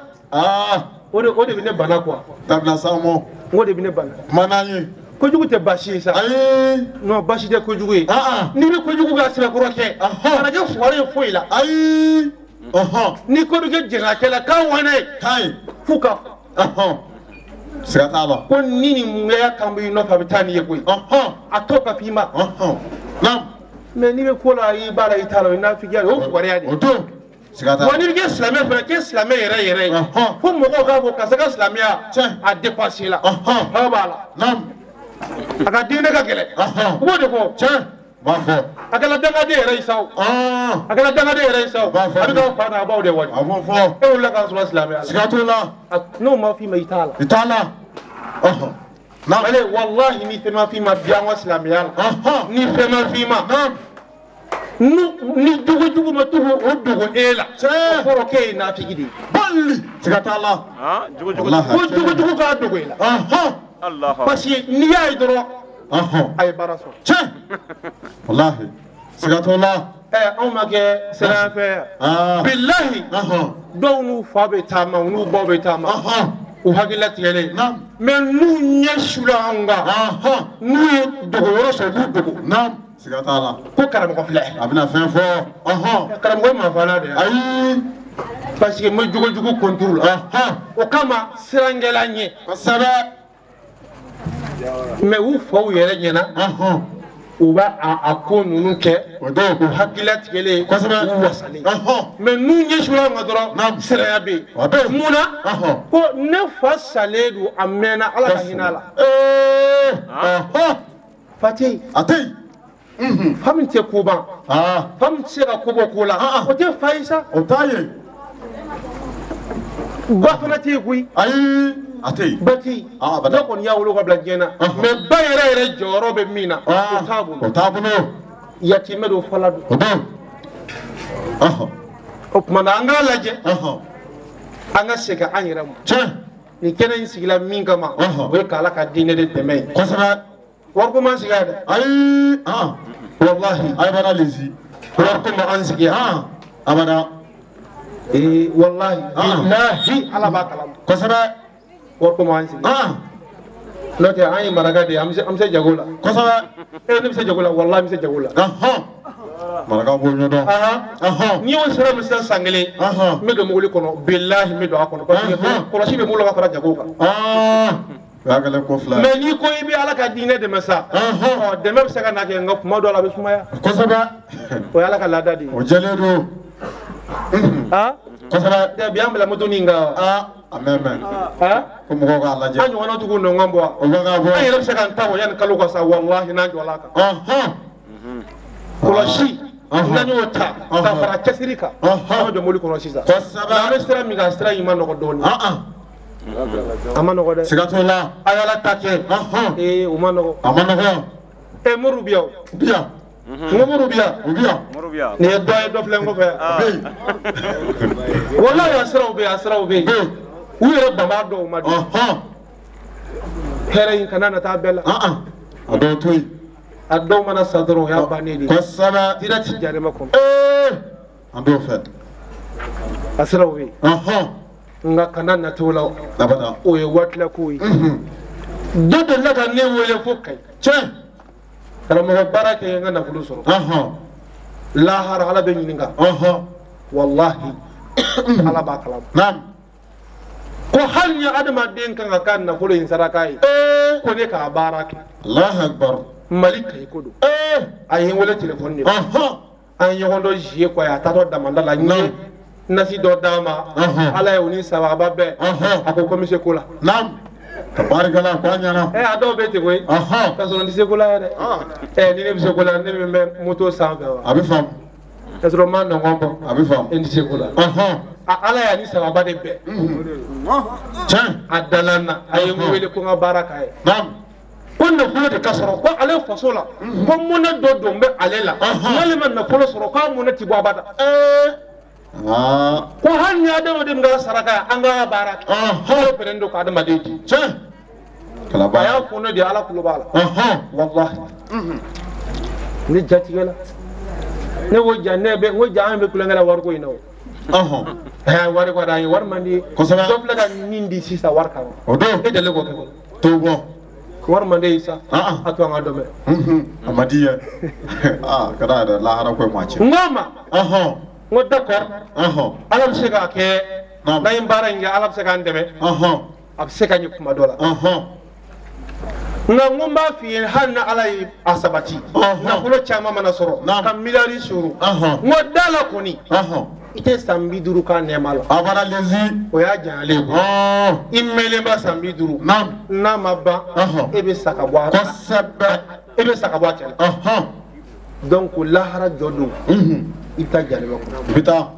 O de bɛ ne bana quoi. Dabila sa mɔ. O de bɛ ne bana. Kuma n'an ye. Kojugu tɛ baasi ye sa. Ayi. Non baasi tɛ kojugu ye. N'i bɛ kojugu kɛ a sɛbɛkɔrɔ kɛ. Kana kɛ fugari ye foyi la. Ayi. Ni ko bɛ kɛ jɛngɛkɛ la k'a wane. K'a ye. F'u ka. Siga t'a la. Ko ni nin ŋɛɲɛ kan b'i nɔfɛ a bɛ taa n'i ye koyi. A t'o ka f'i ma. Naam. Mais n'i bɛ ko la i b'a la i t'a la o ye nafigiya de ye o ye fugariya de ye. O don. Siga t'a la. Wa n'i bɛ kɛ silamɛ fana kɛ silamɛ yɛrɛ yɛrɛ ye. Fo mɔgɔw k'a fɔ karisa ka silamɛya. A dépassé la. Aw b'a la. Naam. A ka diinɛ ka gɛlɛn. U b'o de fɔ. Tiɲɛ. U b'a fɔ. A kɛra dangaden yɛrɛ ye sa o. A kɛra dangaden yɛrɛ ye sa o. U b'a fɔ. A bɛ k'aw fa n'a baw de wali. A b'o fɔ. E wulila k'a sɔrɔ silamɛya la. Siga t'o la. N'o ma f'i ma i t'a la. I t'a la. Ale walahi ni fɛn ma f'i ma bi an ka silamɛya la. Ni fɛn ma f'i ma. Ni jogojugu ma to k'o dogo e la. O kɔrɔ k'e ye nafigi de ye. Bali. Siga t'a la. Ko jogojugu k'a dogo e la. Parce que n'i y'a ye dɔrɔn. A ye baara sɔrɔ. Tiɲɛ. Walahi. Siga t'o la. Anw ma kɛ sira fɛ yan. Bilahi. Dɔw n'u fa bɛ taama u n'u baw bɛ taama. U hakili latigɛlen. Mais n'u ɲɛ sula anw kan. N'u ye dogoyɔrɔ sɔrɔ u b'u dogo. Siga t'a la. Ko karamɔgɔ filɛ. A bɛna fɛn fɔ. Karamɔgɔ ye maafaala de ye. Ayi. Parce que n bɛ jogojugu contour la. O kama sirankɛla ɲɛ. Kosɛbɛ. Mais u faw yɛrɛ ɲɛna. U b'a a ko ninnu kɛ. O don. U hakili latigɛlen. Kosɛbɛ. U wasalen. Mais n'u ɲɛsula an kan dɔrɔn. Siranya bɛ yen. O bɛ yen. Mun na. Ko ne fa salen don a mɛnna Ala ka hinɛ a la. Fa tɛ yen. A tɛ yen. Fa min tɛ ko ban. Fa min tɛ se ka ko bɔ ko la. O tɛ fa ye sa. O t'a ye. Ba fana tɛ yen koyi. Ayi. A tɛ yen. Ba tɛ yen. Dɔw kɔni y'a wolo ka bila diɲɛ na. Mais ba yɛrɛ yɛrɛ jɔyɔrɔ bɛ min na. O t'a bolo. O t'a bolo. Yatimɛ don fala don. O don. O tuma na an k'a lajɛ. An ka segin an yɛrɛ ma. Tiɲɛ. Nin kɛnɛ in sigila min kama. O ye k'Ala ka diinɛ de dɛmɛ ye. Kosɛbɛ. Wariko m'an sigi yan dɛ. Ayi. Walahi. Abada lezi. Wariko ma an sigi yan. Abada. Walahi. Bilahi Ala b'a kalama. Kosɛbɛ. Wariko ma an sigi. N'o tɛ an ye maraka de ye an bɛ se jago la. Kosɛbɛ. Ne bɛ se jago la walahi n bɛ se jago la. Marakaw b'o ɲɛdɔn. N'i y'o sira min sisan san kelen. N bɛ don mobili kɔnɔ bilahi n bɛ don a kɔnɔ parce que kɔlɔsi bɛ n bolo ka fara jago kan. O y'a kɛlen ko fila ye. Mais n'i ko i bɛ Ala ka diinɛ dɛmɛ sa. Dɛmɛ bɛ se ka na kɛ nka kuma dɔw la a bɛ sumaya. Kosɛbɛ. O ye Ala ka laada de ye. O jɛlen don. Kosɛbɛ. Bi an bila moto nin kan. A mɛn mɛn. Ko mɔgɔw k'a lajɛ. An ɲɔgɔnna tigiw nɔngɔn bɔ. O bɛ ka bɔ. An yɛrɛ bɛ se k'an ta bɔ yanni kalo ka sa walahi n'an jɔla a kan. Kɔlɔsi. N'an y'o ta ka fara cɛsiri kan. An bɛ don mobili kɔnɔ sisan. Kosɛbɛ. An bɛ sira min kan sira in ma nɔgɔ dɔɔnin. A ma nɔgɔ dɛ. Siga t'o la. A y'Ala ta kɛ. O ma nɔgɔ. A ma nɔgɔ. Moriw bɛ yan o. U bɛ yan. N ko moriw bɛ yan. U bɛ yan. Nin ye dɔ ye dɔ filɛ n kɔfɛ yan. U bɛ yen. Walahi a siraw bɛ yen a siraw bɛ yen. U yɛrɛ ban b'a dɔw ma dɛ. Hɛrɛ in kana na taa bɛɛ la. A dɔw to yen. A dɔw mana sa dɔrɔn o y'a bannen de ye. Kosɛbɛ. Direct jarima kɔnɔ. An t'o fɛ. A siraw bɛ yen. Nka kana na t'o la. Abada. O ye waatilako ye. Dɔ delila ka ne wele fo Kayi. Tiɲɛ. Karamɔgɔ baara kɛ n ka nafolo sɔrɔ. Lahara Ala bɛ ɲininka. Walahi Ala b'a kalama. Naam. Ko hali ni adamaden kan ka k'a nafolo in saraka ye. Ko ne k'a baara kɛ. Allahu akbar. Mali kayi ko don. A ye n wele téléphone de la. An ye ɲɔgɔn dɔn zie kɔ a taatɔ damanda la n ye nasi dɔ d'a ma. Ala ye o ni sababa bɛn. A ko ko n bɛ se ko la. Naam. Tabarikala ko a ɲɛna. A dɔw bɛ ten koyi. K'a sɔrɔ n tɛ se ko la yɛrɛ. Ni ne bɛ se ko la ne min bɛ moto sanfɛ wa. A bɛ faamu. K'a sɔrɔ n ma nɔngɔn bɔ. A bɛ faamu. E tɛ se ko la. Ala y'a ni sababa de bɛn. Tiɲɛ. A dala n na a ye n wele ko n ka baara k'a ye. Naam. Ko nafolo de ka sɔrɔ ko ale faso la ko mɔnɛ dɔ don bɛ ale la n'ale ma nafolo sɔrɔ k'a mɔnɛ ti bɔ abada. Ko hali ni adamaden ka saraka ye an ka baara kɛ. Ale pɛrɛn don ka adamaden di. Tiɲɛ. A y'a fɔ ne de ye ala kulo b'a la. Walahi. Ne jatigɛ la. Ne ko ja ne bɛ n ko ja an bɛ kulonkɛ la wariko in na o. Wari ka d'an ye wari man di ye. Kosɛbɛ. Dɔ filɛ ka nin di sisan wari kama. O don. E deli k'o kɛ fɔlɔ. T'o bɔ. Wari man di ye sa. A to an ka dɔ mɛn. A ma di yɛ. Ka d'a yɛrɛ lahara ko ye maa cɛ. N k'a ma. N ko d'accord. Ala bɛ se k'a kɛ. N'an ye baara in kɛ ala bɛ se k'an dɛmɛ. A bɛ se ka ɲɛ kuma dɔ la. Nka n ko n b'a f'i ye hali ni ala ye a sabati. Nafolo caman mana sɔrɔ. Ka miliyari sɔrɔ. N ko da la kɔni. I tɛ san 50 k'a nɛɛma la. A bɔra lezi. O y'a janyalen ye. I mɛnlen ba san 50. N'a ma ban. E bɛ sa ka bɔ a. Kosɛbɛ. E bɛ sa ka bɔ a cɛ la. Donc lahara jɔ don. I bɛ taa jahanama kɔnɔ. I bɛ taa.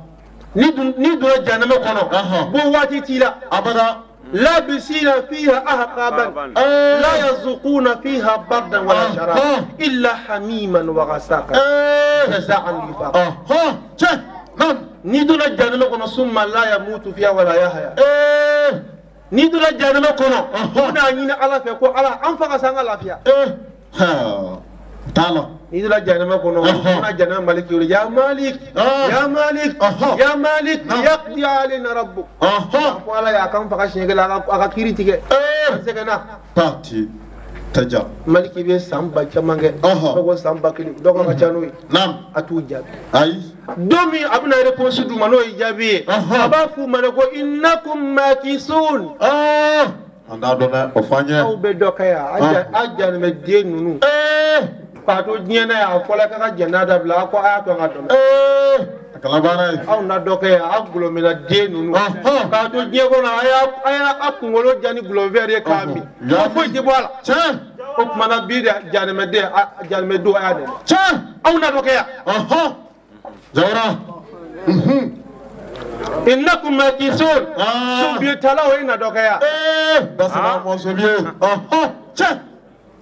N'i donna jahanama kɔnɔ. Bon waati t'i la. Abada. لابسين فيها أحقابا لا يذوقون فيها بردا ولا شرابا إلا حميما وغساقا جزاء وفاقا. Ni donna jahanama kɔnɔ summa la yamutu fiha wala yahya. Ni donna jahanama kɔnɔ u bɛna ɲini ala fɛ ko ala an fa ka se an ka lafiya. T'a la. Ni donna jahanama kɔnɔ u bɛna jahanama maliki wele ya malik ya malik ya malik yaqdi alayna rabbuk. Ko ala y'a kan faga siɲɛ kelen a ka kiiri tigɛ. An sɛgɛnna. Pati taja. Maliki bɛ san ba caman kɛ. Dɔw ko san 1000 dɔw ko ka ca n'o ye. Naam. A t'u jaabi. Ayi. Don min a bɛna réponse d'u ma n'o ye jaabi ye. A b'a f'u ma de ko innakum makisun. An t'a dɔn dɛ o fɔ an ye. Aw bɛ dɔ kɛ yan a jahanamɛden ninnu. K'a to diɲɛ na yan a fɔla k'a ka jɛn'a dabila a ko a y'a to an ka dɔn. A kɛla baara ye. Aw na dɔ kɛ yan aw gulɔmina den ninnu. K'a to diɲɛ kɔnɔ a y'a kunkolo ja ni gulɔvɛri ye k'a min. Foyi tɛ bɔ a la. Tiɲɛ. O tuma na bi de jahanamɛden jahanamɛdenw a y'a dɛmɛ. Tiɲɛ. Aw na dɔ kɛ yan. Jawara. Innakum makisun. Sobiyetalaw e na dɔ kɛ yan. Dasana mɔ sobiye. Tiɲɛ.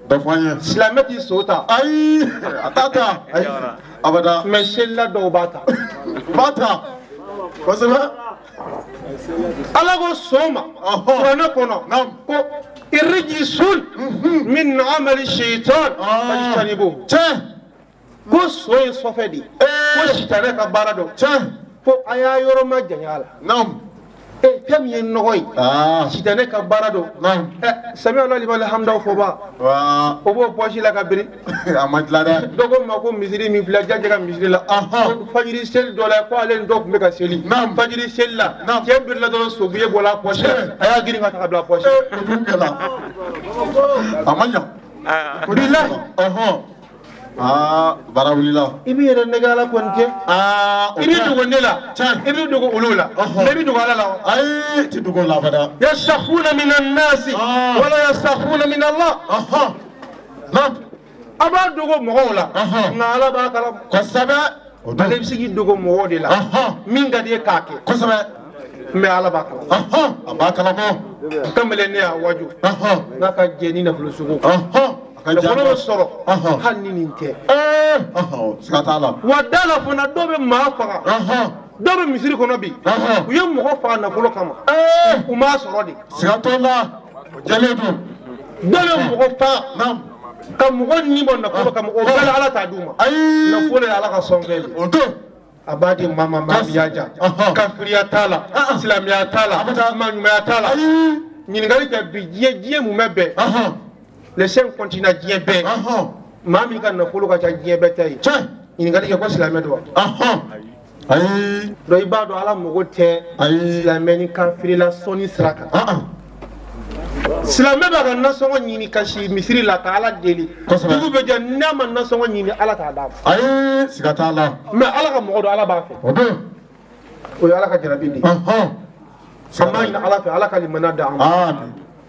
Dɔ fɔ an ye. Silamɛ t'i so ta. Ayi a t'a ta. Ayi abada. Mɛ selila dɔw b'a ta. U b'a ta. Kosɛbɛ. Ala ko so ma. Kuranɛ kɔnɔ. Ko irjisun min amali shaitan fajtanibuhu. Tiɲɛ. Ko so ye sɔfɛ de ye. Ko sitanɛ ka baara don. Tiɲɛ. Ko a y'a yɔrɔ ma janya a la. Naam. Fɛn min ye nɔgɔ ye. Sitanɛ ka baara don. Sami Alahu limani hamidaw fɔ ba. O b'o pɔsi la ka biri. A ma dilan dɛ. Dɔ ko n ma ko misiri min filɛ jajɛ ka misiri la. Fajiri seli dɔ la ko ale ni dɔ tun bɛ ka seli. Fajiri seli la. Cɛ birila dɔrɔn sobiye bɔra a pɔsi la. A y'a girin ka ta ka bila a pɔsi la. O dun kɛla. A ma ɲa. Bilahi. Baara wulila. I b'i yɛrɛ nɛgɛ ala kɔni tɛ. I b'i dogo ne la. I b'i dogo olu la. Mais i b'i dogo ala la wa. Ayi i ti dogo la abada. Yastakhfuna mina nasi wala yastakhfuna min Allah. Naam. A b'a dogo mɔgɔw la. Nka ala b'a kalama. Kosɛbɛ. Ale bɛ se k'i dogo mɔgɔw de la. Min ka di ye k'a kɛ. Kosɛbɛ. Mais ala b'a kalama. A b'a kalama. Kamalen ne y'a waju. N'a ka jɛ ni nafolo sugu. Nafolo bɛ sɔrɔ hali ni nin tɛ. Siga t'a la. Wa da la fana dɔw bɛ maa faga. Dɔw bɛ misiri kɔnɔ bi. U ye mɔgɔ faga nafolo kama. U m'a sɔrɔ de. Siga t'o la. O jɛlen don. Dɔw bɛ mɔgɔ faga. Ka mɔgɔ ni bɔ nafolo kama o bɛɛ la ala t'a d'u ma. Ayi. Nafolo ye ala ka sɔnfɛn de. O don. A b'a di maa ma maa min y'a ja. Kafiriya t'a la. Silamɛya t'a la. Maaɲumanya t'a la. Ɲininkali kɛ bi diɲɛ mun bɛ bɛn. Les 5 continents diɲɛ bɛɛ. Maa min ka nafolo ka ca diɲɛ bɛɛ ta ye. Ɲininkali kɛ ko silamɛ don wa. Ayi. Donc i b'a dɔn ala mago tɛ silamɛ ni kafiri la sɔnni sira kan. Silamɛ b'a ka nasɔngɔ ɲini ka si misiri la ka Ala deli. Dugu bɛ jɛ n'a ma nasɔngɔ ɲini Ala t'a d'a ma. Ayi siga t'a la. Mais Ala ka mɔgɔ don Ala b'a fɛ. O don. O ye Ala ka jarabi de ye. An b'a ɲini Ala fɛ Ala ka limaniya d'an ma.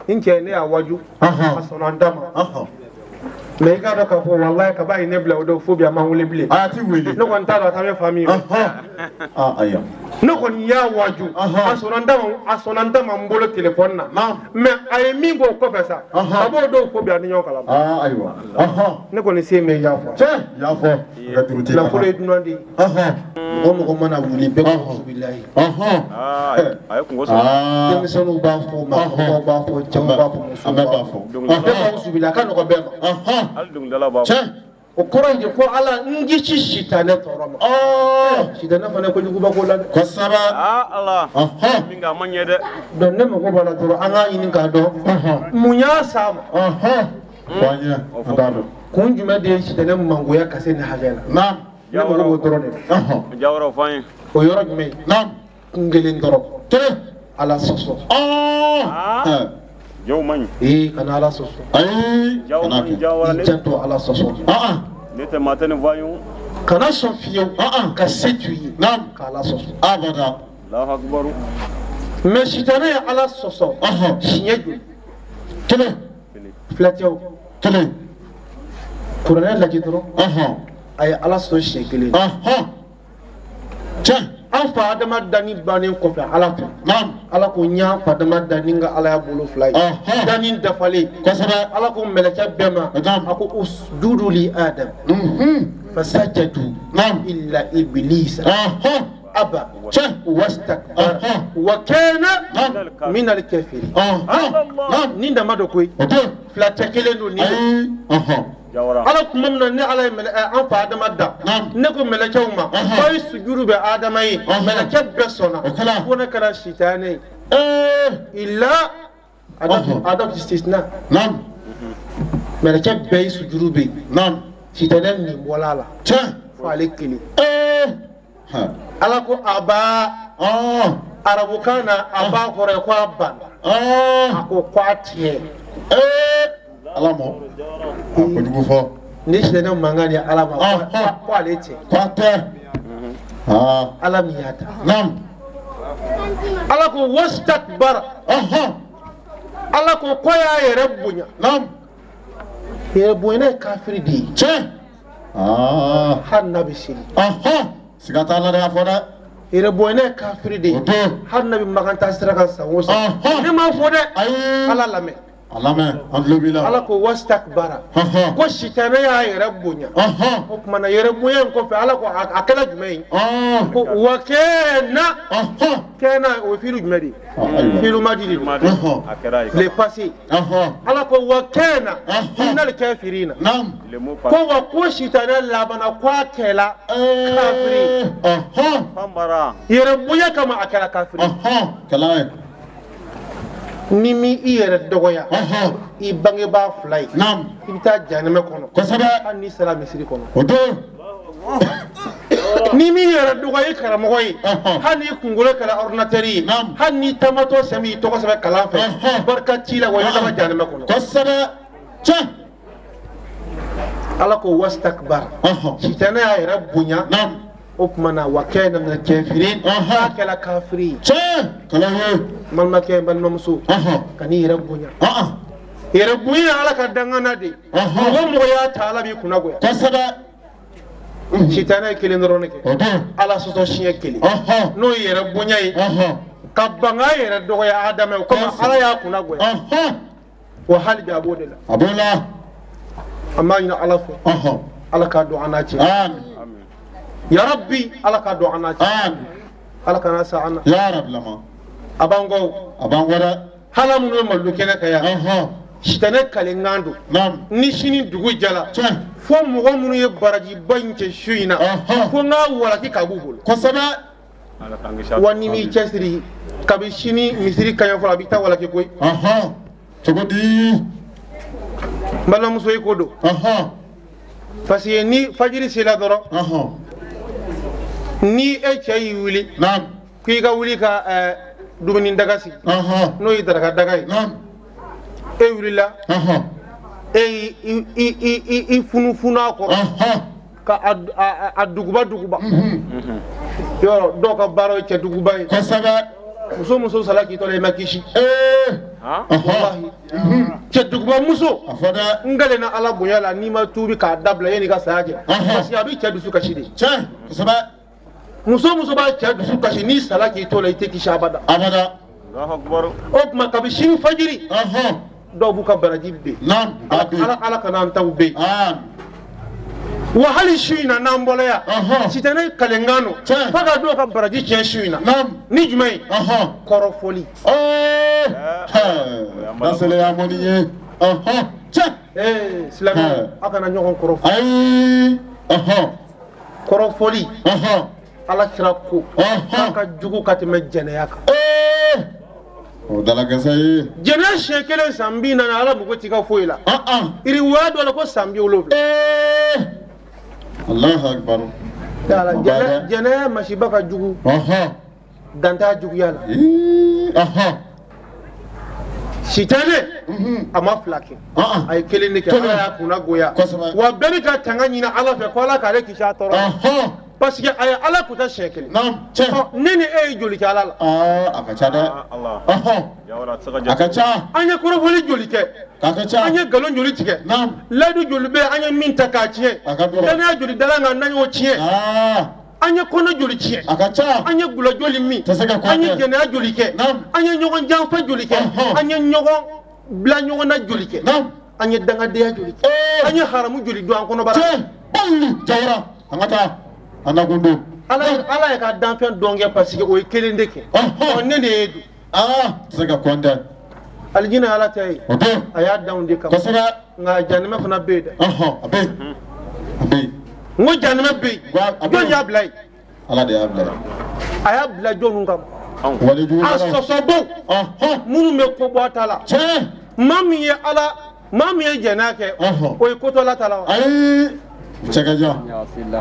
N cɛ ne y'a waju. A sɔnna an da ma. Mais i k'a dɔn k'a fɔ walayi kaba ye ne bila o don fo bi a ma wele bilen. A ti wele. Ne kɔni t'a dɔn a taa bɛ fa min. Ayiwa. Ne kɔni y'a waju. A sɔnna n da ma a sɔnna n da ma n bolo téléphone na. Mais a ye min k'o kɔfɛ sa. A b'o don fo bi a ni ɲɔgɔn kalama. Ayiwa. Ne kɔni se min y'a fɔ. Tiɲɛ y'a fɔ. Ka juru tɛ. Nafolo ye dunan de ye. Mɔgɔ mɔgɔ mana wuli bɛɛ ko bilayi. A ye kungo sɔrɔ. Denmisɛnninw b'a fɔ maakɔrɔbaw b'a fɔ cɛw b'a fɔ musow b'a fɔ. Bɛɛ b'a fɔ a ka nɔgɔn bɛɛ ma. Hali dɔnkilidala b'a fɔ. O kɔrɔ ye ko Ala n kisi sitanɛ tɔɔrɔ ma. Sitanɛ fana ye kojuguba ko la dɛ. Kosɛbɛ. Ala. Min kɛ a ma ɲɛ dɛ. Donc ne mago b'a la dɔrɔn an k'a ɲini k'a dɔn. Mun y'a s'a ma. Fɔ an ye an t'a dɔn. Kun jumɛn de ye sitanɛ mangoya ka se nin hakɛ la. Naam. Ne mago b'o dɔrɔn de la. Jawara fɔ an ye. O yɔrɔ jumɛn ye. Naam. Kun kelen dɔrɔn. Kelen. Ala sɔsɔ. Jaw man ɲi. Ee kana Ala sɔsɔ. Ayi. Jaw man ɲi Jawara. I janto Ala sɔsɔ. Ne tɛ maa tɛ nin fɔ an ye o. Kana sɔn fiyewu. Ka se t'u ye. Naam. Ka Ala sɔsɔ. Abada. Alahu akibaru. Mais sitanɛ ye Ala sɔsɔ. Siɲɛ joli. Kelen. Fila tɛ o. Kelen. Kuranɛ lajɛ dɔrɔn. A ye Ala sɔsɔ siɲɛ kelen. Tiɲɛ. An fa Adama danni bannen kɔfɛ Ala fɛ. Naam. Ala ko n y'an fa Adama danni n ka Ala ya bolo fila ye. Danni dafalen. Kosɛbɛ. Ala ko mɛlɛkɛ bɛɛ ma. Naam. A ko usjudu li Adam. Fasajadu. Naam. Illa ibilisa. Aba. Tiɲɛ. Wastakbara. Wa kana min al-kafirin. Naam. Nin dama dɔ koyi. O don. Fila tɛ kelen don nin don. Ala tuma min na ne Ala ye an fa Adama da ne ko mɛlɛkɛw ma k'aw ye sujuru bɛ Adama ye mɛlɛkɛ bɛɛ sɔnna fo ne kɛra sitanɛ ye illa Adam istisna mɛlɛkɛ bɛɛ ye sujuru bɛ yen sitanɛ nin bɔla a la fo ale kelen Ala ko aba arabukan na aba kɔrɔ ye ko a banna a ko ko a tiɲɛ. Ala mɔ a kojugu fɔ. Ni sitanɛ mankan di Ala ma ko ale tɛ. K'a tɛ. Ala min y'a ta. Naam. Ala ko wastakbara. Ala ko ko y'a yɛrɛ bonya. Naam. Yɛrɛ bonya ye kafiri de ye. Tiɲɛ. Hali n'a bɛ seli. Siga t'a la dɛ a fɔ dɛ. Yɛrɛ bonya ye kafiri de ye. O don. Hali n'a bɛ makan taa sira kan san o san. Ne m'a fɔ dɛ. Ayi. Ala lamɛn. A lamɛn an tulo b'i la. Ala ko wastakbara. Ko sitanɛ y'a yɛrɛ bonya. O tuma na yɛrɛ bonya in kɔfɛ Ala ko a kɛra jumɛn ye. Ko wa kɛna. Kɛna o ye fiilu jumɛn de ye. Fiilu madi de don. Le passé. Ala ko wa kɛna. Minal kafirina. Ko wa ko sitanɛ labanna ko a kɛla kafiri. Yɛrɛ bonya kama a kɛra kafiri. Kɛla ye. Ni mi i yɛrɛ dɔgɔya i bangebaa fila ye i bɛ taa jahanama kɔnɔ kosɛbɛ hali n'i sara misiri kɔnɔ o don ni mi yɛrɛ dɔgɔya i karamɔgɔ ye hali n'i kunkolo kɛra ordinateur ye hali n'i taamatɔ sɛmi y'i tɔgɔ sɛbɛn kalan fɛ barika t'i la wa i bɛ taa jahanama kɔnɔ kosɛbɛ tiɲɛ. Ala ko wastakbara sitanɛ y'a yɛrɛ bonya o tuma na wa kana minal kafirin k'a kɛra kafiri ye. Tiɲɛ kɛlɛ ye. Balimakɛ balimamuso kan'i yɛrɛ bonya. Yɛrɛ bonya ye Ala ka dangana de ye. Mɔgɔ mɔgɔ y'a ta Ala b'i kunna goya. Kosɛbɛ. Sitanɛ ye kelen dɔrɔn de kɛ. Ala sɔsɔ siɲɛ kelen. N'o ye yɛrɛ bonya ye. Ka ban k'a yɛrɛ dɔgɔya Adama ye o kama Ala y'a kunna goya. Wa hali bi a b'o de la. A b'o la. An b'a ɲini Ala fɛ. Ala k'a don an n'a cɛ. Ya Rabbi Ala k'a don an n'a cɛ. Ala kana sa an na. Ya Rabbi lama. A b'an kɔ. A b'an kɔ dɛ. Hali minnu bɛ malo kɛnɛ kan yan. Sitanɛ kalenkan don. Ni sini dugu jɛra. Fo mɔgɔ minnu ye barajiba in cɛ su in na. Fo n k'a walaki ka b'u bolo. Kosɛbɛ. Wa ni m'i cɛsiri kabi sini misiri kaɲɛ fɔlɔ a b'i ta walaki koyi. Cogo di. N balimamuso i ko don. Parce que ni fajiri sera dɔrɔn. Ni e cɛ y'i wuli. K'i ka wuli ka dumuni daga sigi. N'o ye daraka daga ye. E wulila e i funufunu a kɔrɔ ka a duguba duguba yɔrɔ dɔw ka baara ye cɛ duguba ye kosɛbɛ muso sala k'i tɔla i ma kisi walahi cɛ duguba muso n kalenna Ala bonya la n'i ma tuubi k'a dabila yanni i ka saya kɛ parce que a b'i cɛ dusu kasi de tiɲɛ kosɛbɛ muso b'a cɛ dusu kasi n'i sala k'i to la i tɛ kisi abada abada o tuma kabi sini fajiri dɔw b'u ka baraji ben Ala kana an taw ben wa hali su in na n'an bɔra yan sitanɛ kalenkan don f'a ka dɔw ka baraji tiɲɛ su in na ni jumɛn ye kɔrɔfɔli nasele mɔni ye tiɲɛ silamɛ aw kana ɲɔgɔn kɔrɔfɔ ayi kɔrɔfɔli Ala kira ko k'a ka jugu ka tɛmɛ jɛnɛya kan o dalakɛsɛ ye jɛnɛya siɲɛ kelen san 40 Ala mago t'i ka foyi la iriwaya dɔ la ko san 70 Allahu akbar jɛnɛya masiba ka jugu dan t'a juguya la sitanɛ a ma fila kɛ a ye kelen de kɛ Ala y'a kunna goya wa bɛɛ bɛ ka tanga ɲini Ala fɛ ko Ala k'ale kisi a tɔɔrɔ ma parce que a ye Ala kuta siɲɛ kelen ne ni e ye joli kɛ Ala la a ka ca dɛ a ka ca an ye kɔrɔfɔli joli kɛ an ye nkalon joli tigɛ layidu joli bɛ an ye min ta k'a tiɲɛ danaya joli dala kan n'an y'o tiɲɛ an ye kɔnɔ joli tiɲɛ an ye gulɔ joli min an ye jɛnɛya joli kɛ an ye ɲɔgɔn janfa joli kɛ an ye ɲɔgɔn bila ɲɔgɔn na joli kɛ an ye dangadenya joli kɛ an ye haramu joli don an kɔnɔbara la an ka taa Ala ye ka danfɛn dɔn kɛ parce que o ye kelen de kɛ ne de ye don tɛ se ka kɔn alijinɛ Ala ta ye a y'a danw de kama nka janimɛ fana bɛ yen dɛ a bɛ yen n ko janimɛ bɛ yen jɔn y'a bila yen Ala de y'a bila yen a y'a bila jɔnw kama a sɔsɔbon minnu bɛ ko bɔ a ta la maa min ye Ala maa min ye jɛnɛya kɛ o ye ko to Ala ta la wa ayi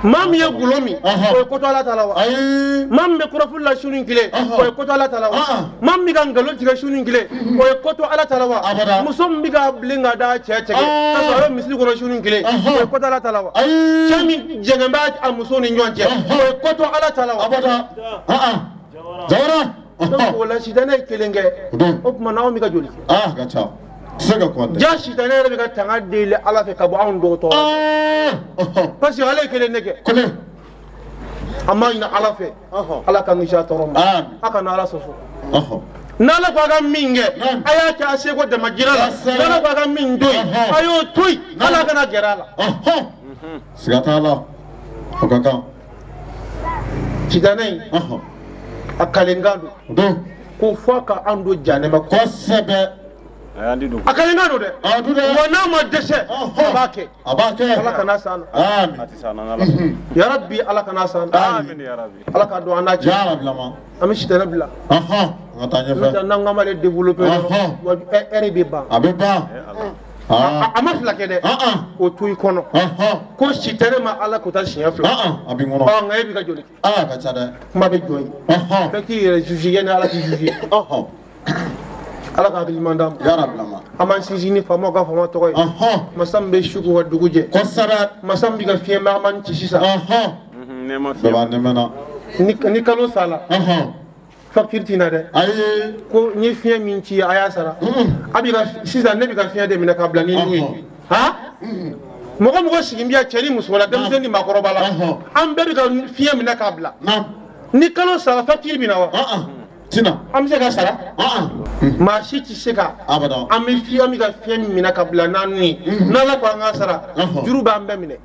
maa min ye gulɔ min o ye ko to Ala ta la wa maa min bɛ kɔrɔfoli la su ni tile o ye ko to Ala ta la wa maa min bɛ ka nkalon tigɛ su ni tile o ye ko to Ala ta la wa muso min bɛ ka bilen ka da cɛ tigɛ ka sɔrɔ a bɛ misiri kɔnɔ su ni tile o ye ko to Ala ta la wa cɛ min jɛngɛn b'a a muso ni ɲɔgɔn cɛ o ye ko to Ala ta la wa donc o la sitanɛ ye kelen kɛ o tuma na anw bɛ ka joli kɛ ja sitanɛ yɛrɛ bɛ ka tanga deli Ala fɛ ka bɔ anw dɔw tɔɔrɔ parce que ale ye kelen de kɛ an b'a ɲini Ala fɛ Ala k'an kisi a tɔɔrɔ ma a kana Ala sɔsɔ n'Ala ko a ka min kɛ a y'a kɛ a seko damajira la n'Ala ko a ka min to yen a y'o to yen Ala kana gɛrɛ a la siga t'a la o ka kan sitanɛ in a kalenkan don ko f'a ka an don janɛmɛ kosɛbɛ a kalenkan don dɛ wa n'a ma dɛsɛ a b'a kɛ Ala kana s'an na yarabi Ala kana s'an na Ala ka don an n'a cɛ an bɛ sitanɛ bila n'o tɛ n'an k'an b'ale développer dɔrɔn ɛri bɛ ban a ma fila kɛ dɛ o to i kɔnɔ ko sitanɛ ma Ala ko taa siɲɛ fila nka e b'i ka joli kɛ kuma bɛ jɔ yen bɛɛ k'i yɛrɛ juger yanni Ala k'i juger Ala ka hakili ɲuman d'an ma an b'an sinsin ni faamaw ka faama tɔgɔ ye masa min bɛ su ko ka dugu jɛ masa min bɛ ka fiɲɛ mankan ci sisan ni kalo sala facture tɛ na dɛ ko n ye fiɲɛ min ci a y'a sara a b'i ka sisan ne bɛ ka fiɲɛ de minɛ ka bila ni nun ye mɔgɔ mɔgɔ sigi bɛ yan cɛ ni muso la denmisɛnnin ni maakɔrɔba la an bɛɛ bɛ ka fiɲɛ minɛ k'a bila ni kalo sara facture bɛ na wa an bɛ se ka sara maa si tɛ se ka an bɛ fiɲɛ an bɛ ka fiɲɛ min minɛ ka bila n'an nun ye n'Ala ko an ka sara juru b'an bɛɛ minɛ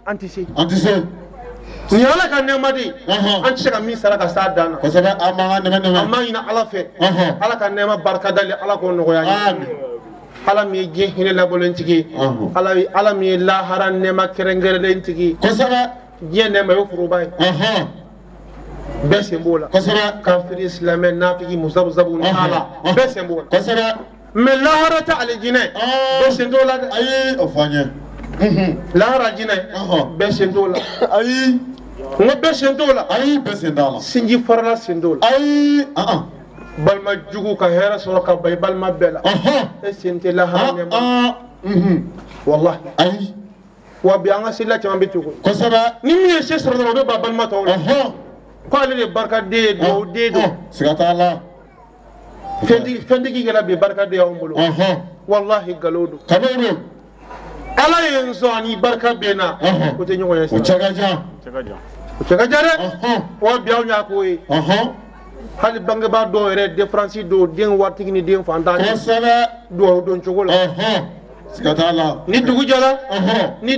an tɛ se nin ye Ala ka nɛɛma de ye an tɛ se ka min sara ka s'a dan na an b'a ɲini Ala fɛ Ala ka nɛɛma barika dali Ala k'o nɔgɔya an ye Ala min ye diɲɛ hinɛ labɔlen tigi ye Ala min ye lahara nɛɛma kɛrɛnkɛrɛnlen tigi ye diɲɛ nɛɛma o ye foroba ye bɛɛ sen b'o la kafiri silamɛ nafiki musabusabu ni ala bɛɛ sen b'o la mais lahara ta alijinɛ bɛɛ sen t'o la dɛ ayi o fɔ an ye lahara jinɛ bɛɛ sen t'o la ayi n ko bɛɛ sen t'o la ayi bɛɛ sen t'a la sinji farala sen t'o la ayi Balima jugu ka hɛrɛ sɔrɔ ka ban i balima bɛɛ la. E sen tɛ lahara nɛɛma. Walahi. Ayi. Wa bi an ka selila caman bɛ ten koyi. Kosɛbɛ. Ni min ye se sɔrɔ dɔrɔn o bɛ ban balima tɔw la. Ko ale de barikaden ye duwawuden don. Siga t'a la. Fɛntigi kɛra bi barikaden y'anw bolo. Walahi nkalon don. Nkalon don. Ala ye n sɔn ani barika bɛ n na. O tɛ ɲɔgɔn ye sa. O cɛ ka jan. O cɛ ka jan dɛ. Wa bi anw y'a k'o ye. Hali bangebaa dɔw yɛrɛ différence don den waritigi ni den fantan cɛ. Kosɛbɛ. Duwawu don cogo la. Siga t'a la. Ni dugu jɛra. Ni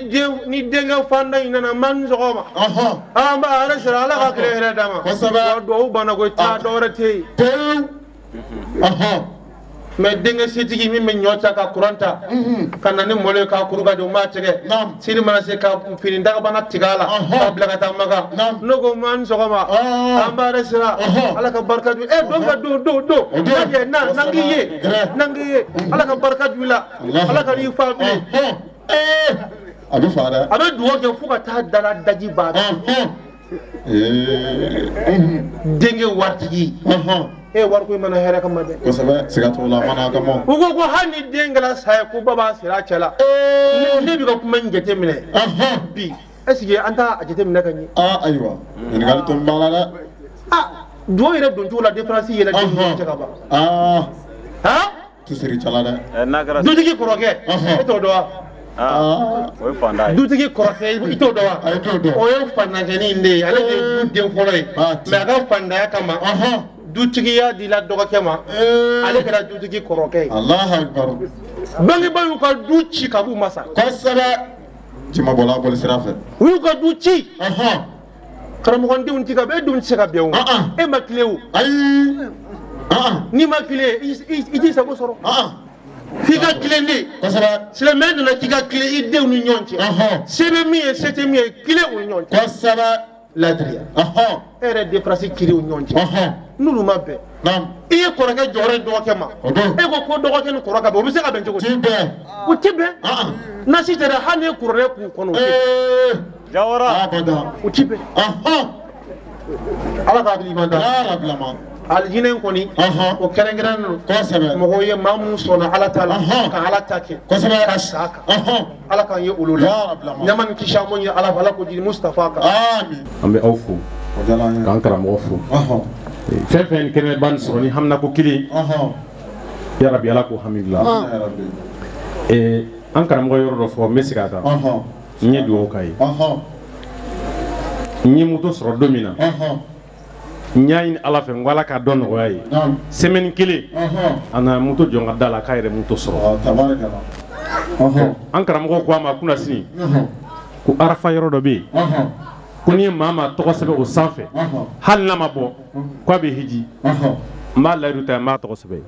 denkɛ fantan in nana n b'a ni sɔgɔma. An b'a hɛrɛ sɔrɔ Ala ka tile hɛrɛ d'a ma. Kosɛbɛ. Wa duwawu banna koyi taa dɔ wɛrɛ tɛ yen. Pewu. Mais denkɛ setigi min bɛ ɲɔ ta ka kuran ta ka na ni malo ye k'a kuru ka don n b'a tigɛ sini mana se ka fini dagabana tigɛ a la k'a bila ka taa Maka ne ko ma ni sɔgɔma an b'a yɛrɛ sira Ala ka barika ju e don ka don don don lajɛ na n'an k'i ye n'an k'i ye Ala ka barika ju i la Ala ka n'i fa bilen a bɛ fa dɛ a bɛ dugawu kɛ fo ka taa dala daji ban denkɛ waritigi e wariko in mana hɛrɛ kama dɛ. Kosɛbɛ siga t'o la mana kama. U ko ko hali ni den kɛra sa ye ko ba b'a siri a cɛ la. Ne bɛ ka kuma in jateminɛ. Bi est ce que an t'a jateminɛ ka ɲɛ. Ayiwa ɲininkali tun b'a la dɛ. Duwawu yɛrɛ don cogo la différence yɛlɛ den ni ɲɔgɔn cɛ ka ban. Tu siri cɛ la dɛ. Dutigi kɔrɔkɛ e t'o dɔn wa. O ye fantan ye. Dutigi kɔrɔkɛ i t'o dɔn wa. O ye fantankɛnin in de ye ale de ye du den fɔlɔ ye. Mais a ka fantanya kama. Dutigiya dila dɔgɔkɛ ma ale kɛra dutigi kɔrɔkɛ ye. Alahu akibaru. Bangebaa y'u ka du ci ka b'u ma sa. Kosɛbɛ. Jima bɔla boli sira fɛ. U y'u ka du ci. Karamɔgɔdenw ti ka bɛn e denw tɛ se ka bɛn o. E ma tile o. Ayi. N'i ma tile i t'i sago sɔrɔ. F'i ka tilen de. Kosɛbɛ. Silamɛya nana k'i ka tilen i denw ni ɲɔgɔn cɛ. Se bɛ min ye se tɛ min ye tilen u ni ɲɔgɔn cɛ. Kosɛbɛ. Ladiriya. E yɛrɛ différence kiri u ni ɲɔgɔn cɛ. N'olu ma bɛn. I ye kɔrɔkɛ jɔyɔrɔ ye dɔgɔkɛ ma. E ko ko dɔgɔkɛ ni kɔrɔ ka bɛn o bɛ se ka bɛn cogo di? O tɛ bɛn. N'a si tɛ dɛ hali ni ye kɔrɔkɛ k'u kɔnɔ o tɛ bɛn. Jawara. O tɛ bɛn. Ala ka hakili ɲuman d'an ma. Alijinɛ in kɔni. O kɛrɛnkɛrɛnnen don. Kosɛbɛ. Mɔgɔw ye maa minnu sɔnna Ala ta la. Ka Ala ta kɛ. Kosɛbɛ. Ka sa a kan. Ala k'an ye olu la. Ɲama ni kisi an b'o ɲini Ala fɛ Ala k'o jigin Mustafa kan. An bɛ aw fo. K'an karamɔgɔ fo. Fɛn fɛn kɛnɛba nin sɔrɔ ni haminako kelen. Yarabi Ala k'o hami dilan. An karamɔgɔ yɔrɔ dɔ fɔ n bɛ segin a kan. N ye dugawu k'a ye. N ye moto sɔrɔ don min na. N y'a ɲini Ala fɛ n ko Ala k'a dɔn nɔgɔya ye. Semaine kelen a nana moto jɔ n ka da la k'a yɛrɛ moto sɔrɔ. An karamɔgɔ ko a ma kunna sini ko Arafa yɔrɔ dɔ bɛ yen. Ko n'i ye maa tɔgɔ sɛbɛn o sanfɛ hali n'a ma bɔ k'a bɛ hiji n b'a layidu ta n b'a tɔgɔ sɛbɛn.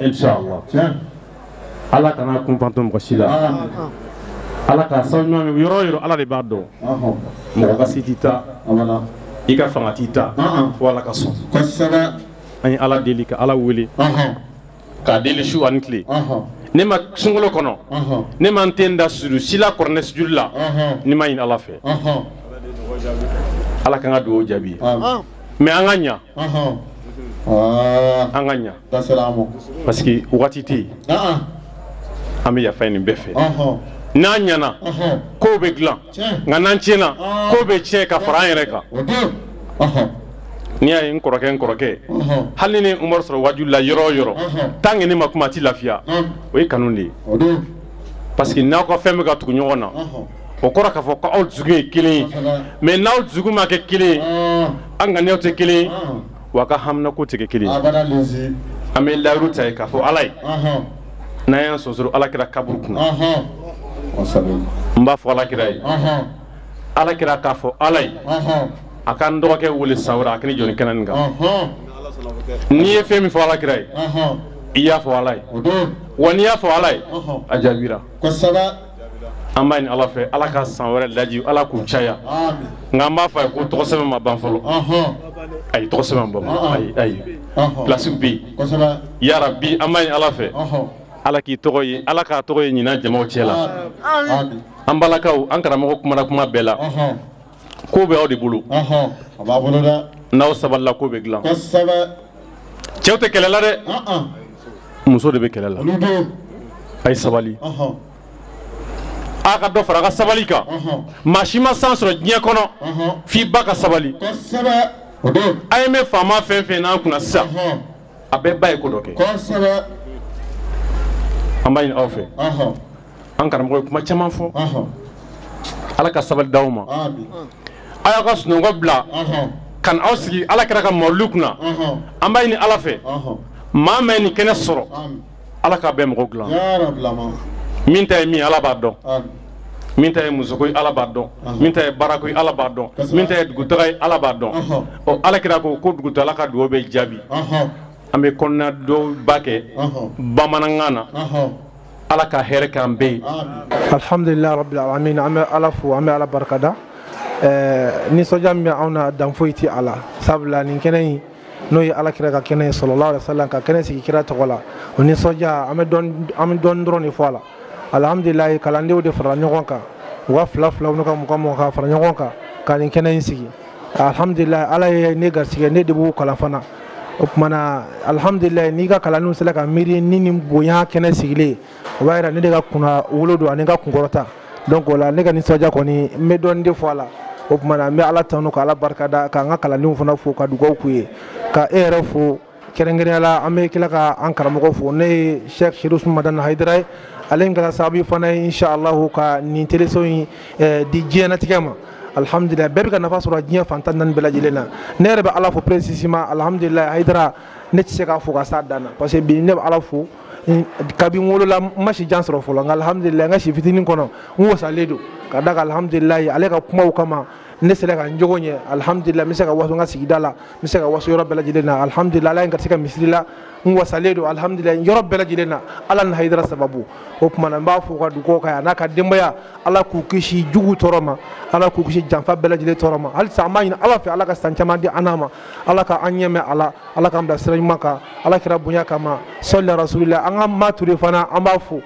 Inshallah. Ala kana kun panto mɔgɔ si la. Ala k'a sababu ɲuman min yɔrɔ o yɔrɔ Ala de b'a dɔn. Mɔgɔ ka se t'i ta. I ka fanga t'i ta. Fo Ala ka sɔn. Kosɛbɛ. An ye Ala deli ka Ala wele. K'a deli su ani tile. Ne ma sunkalo kɔnɔ. Ne ma n ten da sujuru si la kuranɛ sujuru la. Ne ma ɲini Ala fɛ. Ala k'an ka dugawu jaabi. Mais an ka ɲa. An ka ɲa. Parce que waati tɛ yen. An bɛ yafa ɲini bɛɛ fɛ. N'an ɲana kow bɛ dilan nka n'an tiɲɛna kow bɛ tiɲɛ ka fara an yɛrɛ kan. N'i y'a ye n kɔrɔkɛ hali ni Umaru sɔrɔ waaju la yɔrɔ o yɔrɔ tant que ne ma kuma a ti lafiya o ye kanu de ye. Parce que n'aw ka fɛn bɛ ka tugu ɲɔgɔn na o kɔrɔ k'a fɔ ko aw dusukun ye kelen ye mais n'aw dusukun ma kɛ kelen ye an ŋaniyaw tɛ kelen ye wa a ka haminako tɛ kɛ kelen ye. An bɛ layiru ta ye k'a fɔ Ala ye n'an y'an sɔsɔrɔ Ala kɛra kaburu kunna. N b'a fɔ Ala kira ye. Ala kira k'a fɔ Ala ye. A ka n dɔgɔkɛ wele san wɛrɛ a ka ne jɔ nin kɛnɛ nin kan. N'i ye fɛn min fɔ Ala kira ye. I y'a fɔ Ala ye. Wa n'i y'a fɔ Ala ye. A jaabira. An b'a ɲini Ala fɛ Ala ka san wɛrɛ laji Ala k'u caya. Nka an b'a fɔ a ye ko tɔgɔ sɛbɛn ma ban fɔlɔ. Ayi tɔgɔ sɛbɛn ma ban ayi ayi. Place bɛ yen. Yarabi an b'a ɲini Ala fɛ. Ala k'i tɔgɔ ye Ala k'a tɔgɔ ye ɲinan jamaw cɛ la. An balakaw an karamɔgɔ kumana kuma bɛɛ la. Ko bɛ aw de bolo. A b'a bolo dɛ. N'aw sabalila ko bɛ dilan. Kosɛbɛ. Cɛw tɛ kɛlɛ la dɛ, muso de bɛ kɛlɛ la. A ye sabali, a ka dɔ fara a ka sabali kan. Maa si ma san sɔrɔ diɲɛ kɔnɔ f'i ba ka sabali. A ye mɛn faama fɛn fɛn n'an kunna sisan, a bɛɛ ba ye ko dɔ kɛ. An b'a ɲini aw fɛ, an karamɔgɔ ye kuma caman fɔ, Ala ka sabali d'aw ma. A y'aw ka sunɔgɔ bila ka na aw sigi Ala kɛra ka mawulu kunna. An b'a ɲini Ala fɛ, maa min ye nin kɛnɛ sɔrɔ, Ala k'a bɛɛ mɔgɔ dilan. Min ta ye min ye, Ala b'a dɔn. Min ta ye musoko ye, Ala b'a dɔn. Min ta ye baarako ye, Ala b'a dɔn. Min ta ye dugutaga ye, Ala b'a dɔn. Ɔ, Ala kira ko ko dugutala ka dugawu bɛ jaabi. An bɛ kɔnɔna dɔwba kɛ bamanankan na. Ala ka hɛrɛ k'an bɛɛ ye. Alhamdulilayi rabbil alamin, an bɛ Ala fo, an bɛ Ala barikada. Nisɔndiya min bɛ anw na, dan foyi tɛ a la, sabula nin kɛnɛ in n'o ye Ala kira ka kɛnɛ ye sallallahu alaihi wasallam, ka kɛnɛ sigi kira tɔgɔ la, o nisɔndiya an bɛ dɔɔni dɔrɔn de fɔ a la. Alhamdulilayi, kalandenw de farala ɲɔgɔn kan, u ka fila filaw n'u ka mugan mugan ka fara ɲɔgɔn kan ka nin kɛnɛ in sigi. Alhamdulilayi, Ala ye ne garisɛgɛ, ne de b'u kalan fana. O tuma na alhamdulilayi, n'i ka kalandenw sera ka miiri ni nin bonya kɛnɛ sigilen, o b'a yira ne de ka kunna wolo don ani n ka kunkɔrɔta. Donc o la ne ka nisɔndiya kɔni, n bɛ dɔɔni de fɔ a la. O tuma na n bɛ Ala tanu ka Ala barikada, k'an ka kalandenw fana fo, ka dugawu k'u ye, ka e yɛrɛ fo kɛrɛnkɛrɛnnenya la. An bɛ tila ka an karamɔgɔ fo, ne ye Cheikh Chérif Madani Hayidara ye, ale min kɛra sababu fana ye inshallah ka nin teleso in di diɲɛnatigɛ ma. Alhamdulilayi, bɛɛ bɛ ka nafa sɔrɔ diɲɛ fan 14 bɛɛ lajɛlen na. Ne yɛrɛ bɛ Ala fo précisément, alhamdulilayi. Hayidara, ne tɛ se k'a fo ka s'a dan na, parce que bi ne bɛ Ala fo kabi n wolola n ma si jan sɔrɔ fɔlɔ, nka alhamdulilayi n ka si fitinin kɔnɔ n wasalen don ka da kan. Alhamdulilayi, ale ka kumaw kama ne sera ka n jogo ɲɛ. Alhamdulilayi, n bɛ se ka waso n ka sigida la, n bɛ se ka waso yɔrɔ bɛɛ lajɛlen na. Alhamdulilayi, Ala ye n garisɛgɛ misiri la, n wasalen don alhamdulilayi yɔrɔ bɛɛ lajɛlen na, Ala ni Hayidara sababu. O tuma na n b'a fo ka dugawu k'a ye a n'a ka denbaya, Ala k'u kisi jugu tɔɔrɔ ma, Ala k'u kisi janfa bɛɛ lajɛlen tɔɔrɔ ma. Halisa an b'a ɲini Ala fɛ, Ala ka san caman di an n'a ma, Ala ka an ɲɛ mɛn a la, Ala k'an bila sira ɲuman kan, Ala kira bonya kama, sɔli rasulillah. An ka Ma Ture fana an b'a fo.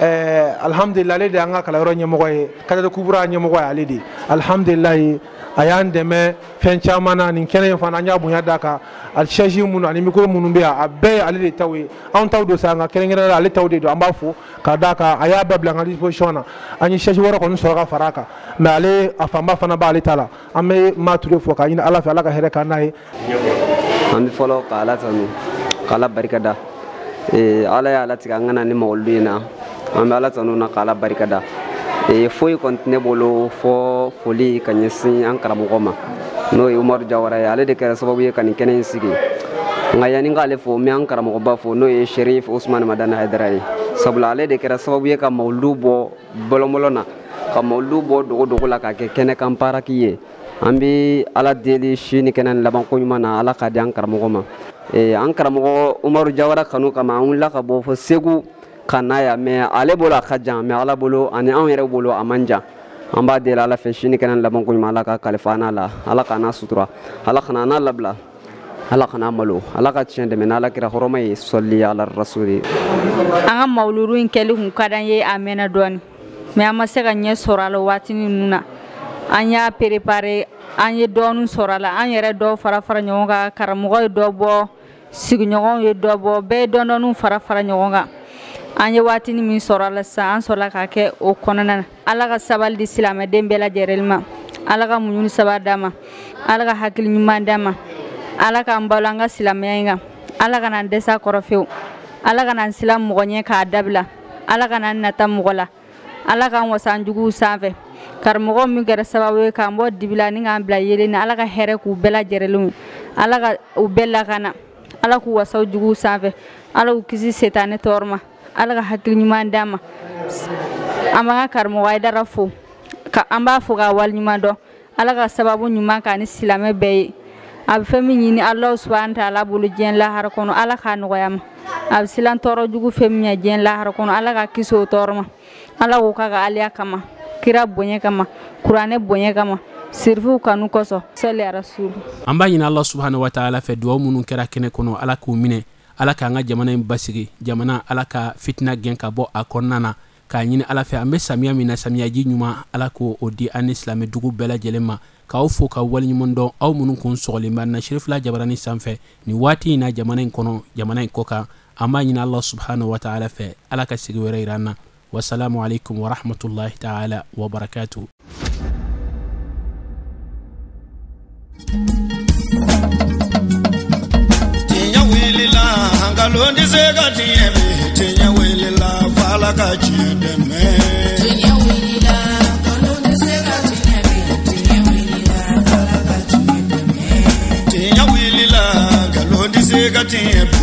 Alhamdulilayi, ale de y'an ka kalanyɔrɔ ɲɛmɔgɔ ye, Kadari Kubura ɲɛmɔgɔ ye ale de. Alhamdulilayi, a y'an dɛmɛ fɛn caman na nin kɛnɛ in fana, an y'a bonya d'a kan. A chaise minnu ani micro minnu bɛ yan, a bɛɛ ye ale de taw ye, anw taw don sa, nka kɛrɛnkɛrɛnnenya la ale taw de don. An b'a fo ka d'a kan, a y'a bɛɛ bila an ka disposition na. An ye chaise wɛrɛ kɔni sɔrɔ ka fara a kan, mais ale a fanba fana b'ale ta la. An bɛ Ma Ture fo k'a ɲini Ala fɛ, Ala ka hɛrɛ k'an n'a ye. An bɛ fɔlɔ ka Ala tanu, ka Ala barikada. Ala y'a latigɛ an ka na ni mawuludu in na, an bɛ Ala tanu na ka Ala barikada. Foyi kɔni tɛ ne bolo fɔ foli ka ɲɛsin an karamɔgɔ ma, n'o ye Umaru Jawara ye. Ale de kɛra sababu ye ka nin kɛnɛ in sigi. Nka yanni n k'ale fo, n bɛ an karamɔgɔba fo, n'o ye Chérif Ousmane Madani Hayidara ye. Sabula ale de kɛra sababu ye ka mawuludu bɔ bɔlɔnbɔlɔn na, ka mawuludu bɔ dogo-dogo la k'a kɛ kɛnɛ kan paraki ye. An bɛ Ala deli si ni kɛnɛ ni labanko ɲuman na, Ala k'a di an karamɔgɔ ma. An karamɔgɔ Umaru Jawara kanu kama, an wulila ka bɔ fo Segu ka na yan, mais ale bolo a ka jan, mais Ala bolo ani anw yɛrɛ bolo a man jan. An b'a deli Ala fɛ si ni kɛnɛ ni labanko ɲuman, Ala ka kalifa an n'a la, Ala k'an n'a sutura, Ala kana n'a labila, Ala kana malo, Ala ka tiɲɛ dɛmɛ n'Ala kira hɔrɔma ye, sɔli ala rasuli. An ka mawuludu in kɛli kun ka d'an ye a mɛnna dɔɔni, mais an ma se ka ɲɛ sɔrɔ a la waatinin ninnu na. An y'a préparé, an ye dɔɔnin sɔrɔ a la, an yɛrɛ dɔw fara fara ɲɔgɔn kan, karamɔgɔ ye dɔ bɔ, sigiɲɔgɔnw ye dɔ bɔ, bɛɛ ye dɔɔnin dɔɔninw fara fara ɲɔgɔn kan. An ye waatinin min sɔrɔ a la sisan, an sɔrɔla k'a kɛ o kɔnɔna na. Ala ka sabali di silamɛden bɛɛ lajɛlen ma, Ala ka muɲu ni sabali d'an ma, Ala ka hakili ɲuman d'an ma, Ala k'an balo an ka silamɛya in kan, Ala kana an dɛsɛ a kɔrɔ fewu, Ala kana an siran mɔgɔ ɲɛ k'a dabila, Ala kana an nata mɔgɔ la, Ala k'an wasa an juguw sanfɛ. Karamɔgɔ min kɛra sababu ye k'an bɔ dibi la ni k'an bila yelen na, Ala ka hɛrɛ k'u bɛɛ lajɛlen ye, Ala ka u bɛɛ lakana, Ala k'u wasa u juguw sanfɛ, Ala k'u kisi setanɛ tɔɔrɔ ma, Ala ka hakili ɲuman d'an ma. An b'an ka karamɔgɔ Hayidara fo, ka an b'a fo k'a waleɲuman dɔn. Ala ka sababu ɲuman k'an ni silamɛ bɛɛ ye. A bɛ fɛn min ɲini Alahu subahana taala bolo diɲɛ lahara kɔnɔ, Ala k'a nɔgɔya ma. A bɛ siran tɔɔrɔ jugu fɛn min ɲɛ diɲɛ lahara kɔnɔ, Ala ka kisi o tɔɔrɔ ma. Ala k'o k'a ka aliya kama, kira bonya kama, kuranɛ bonya kama, sirifuw kanu kosɔn, sɔli arasulu. An b'a ɲini Ala subahana wa taala fɛ, dugawu minnu kɛra kɛnɛ kɔnɔ, Ala k'u minɛ, Ala k'an ka jamana in basigi, jamana Ala ka fitina gɛn ka bɔ a kɔnɔna na, k'a ɲini Ala fɛ an bɛ samiya min na, samiyaji ɲuman Ala k'o di an ni silamɛ dugu bɛɛ lajɛlen ma. K'aw fo ka waleɲuman dɔn aw minnu kun sɔgɔlen b'an na Cherifila Jabarani sanfɛ nin waati in na jamana in kɔnɔ, jamana in kɔ kan. An b'a ɲini Allah subhanahu wa ta'ala fɛ, Ala ka sigi wɛrɛ yira an na. Wasalamu alaikum wa rahmatullahi ta'ala wa barakatuh. Tiɲɛ wulila, nkalon tɛ se ka tiɲɛ bi. Tiɲɛ wulila, f'Ala ka tiɲɛ dɛmɛ. Tiɲɛ wulila, nkalon tɛ se ka tiɲɛ bi. Tiɲɛ wulila, f'Ala ka tiɲɛ dɛmɛ. Tiɲɛ wulila, nkalon tɛ se ka tiɲɛ bi.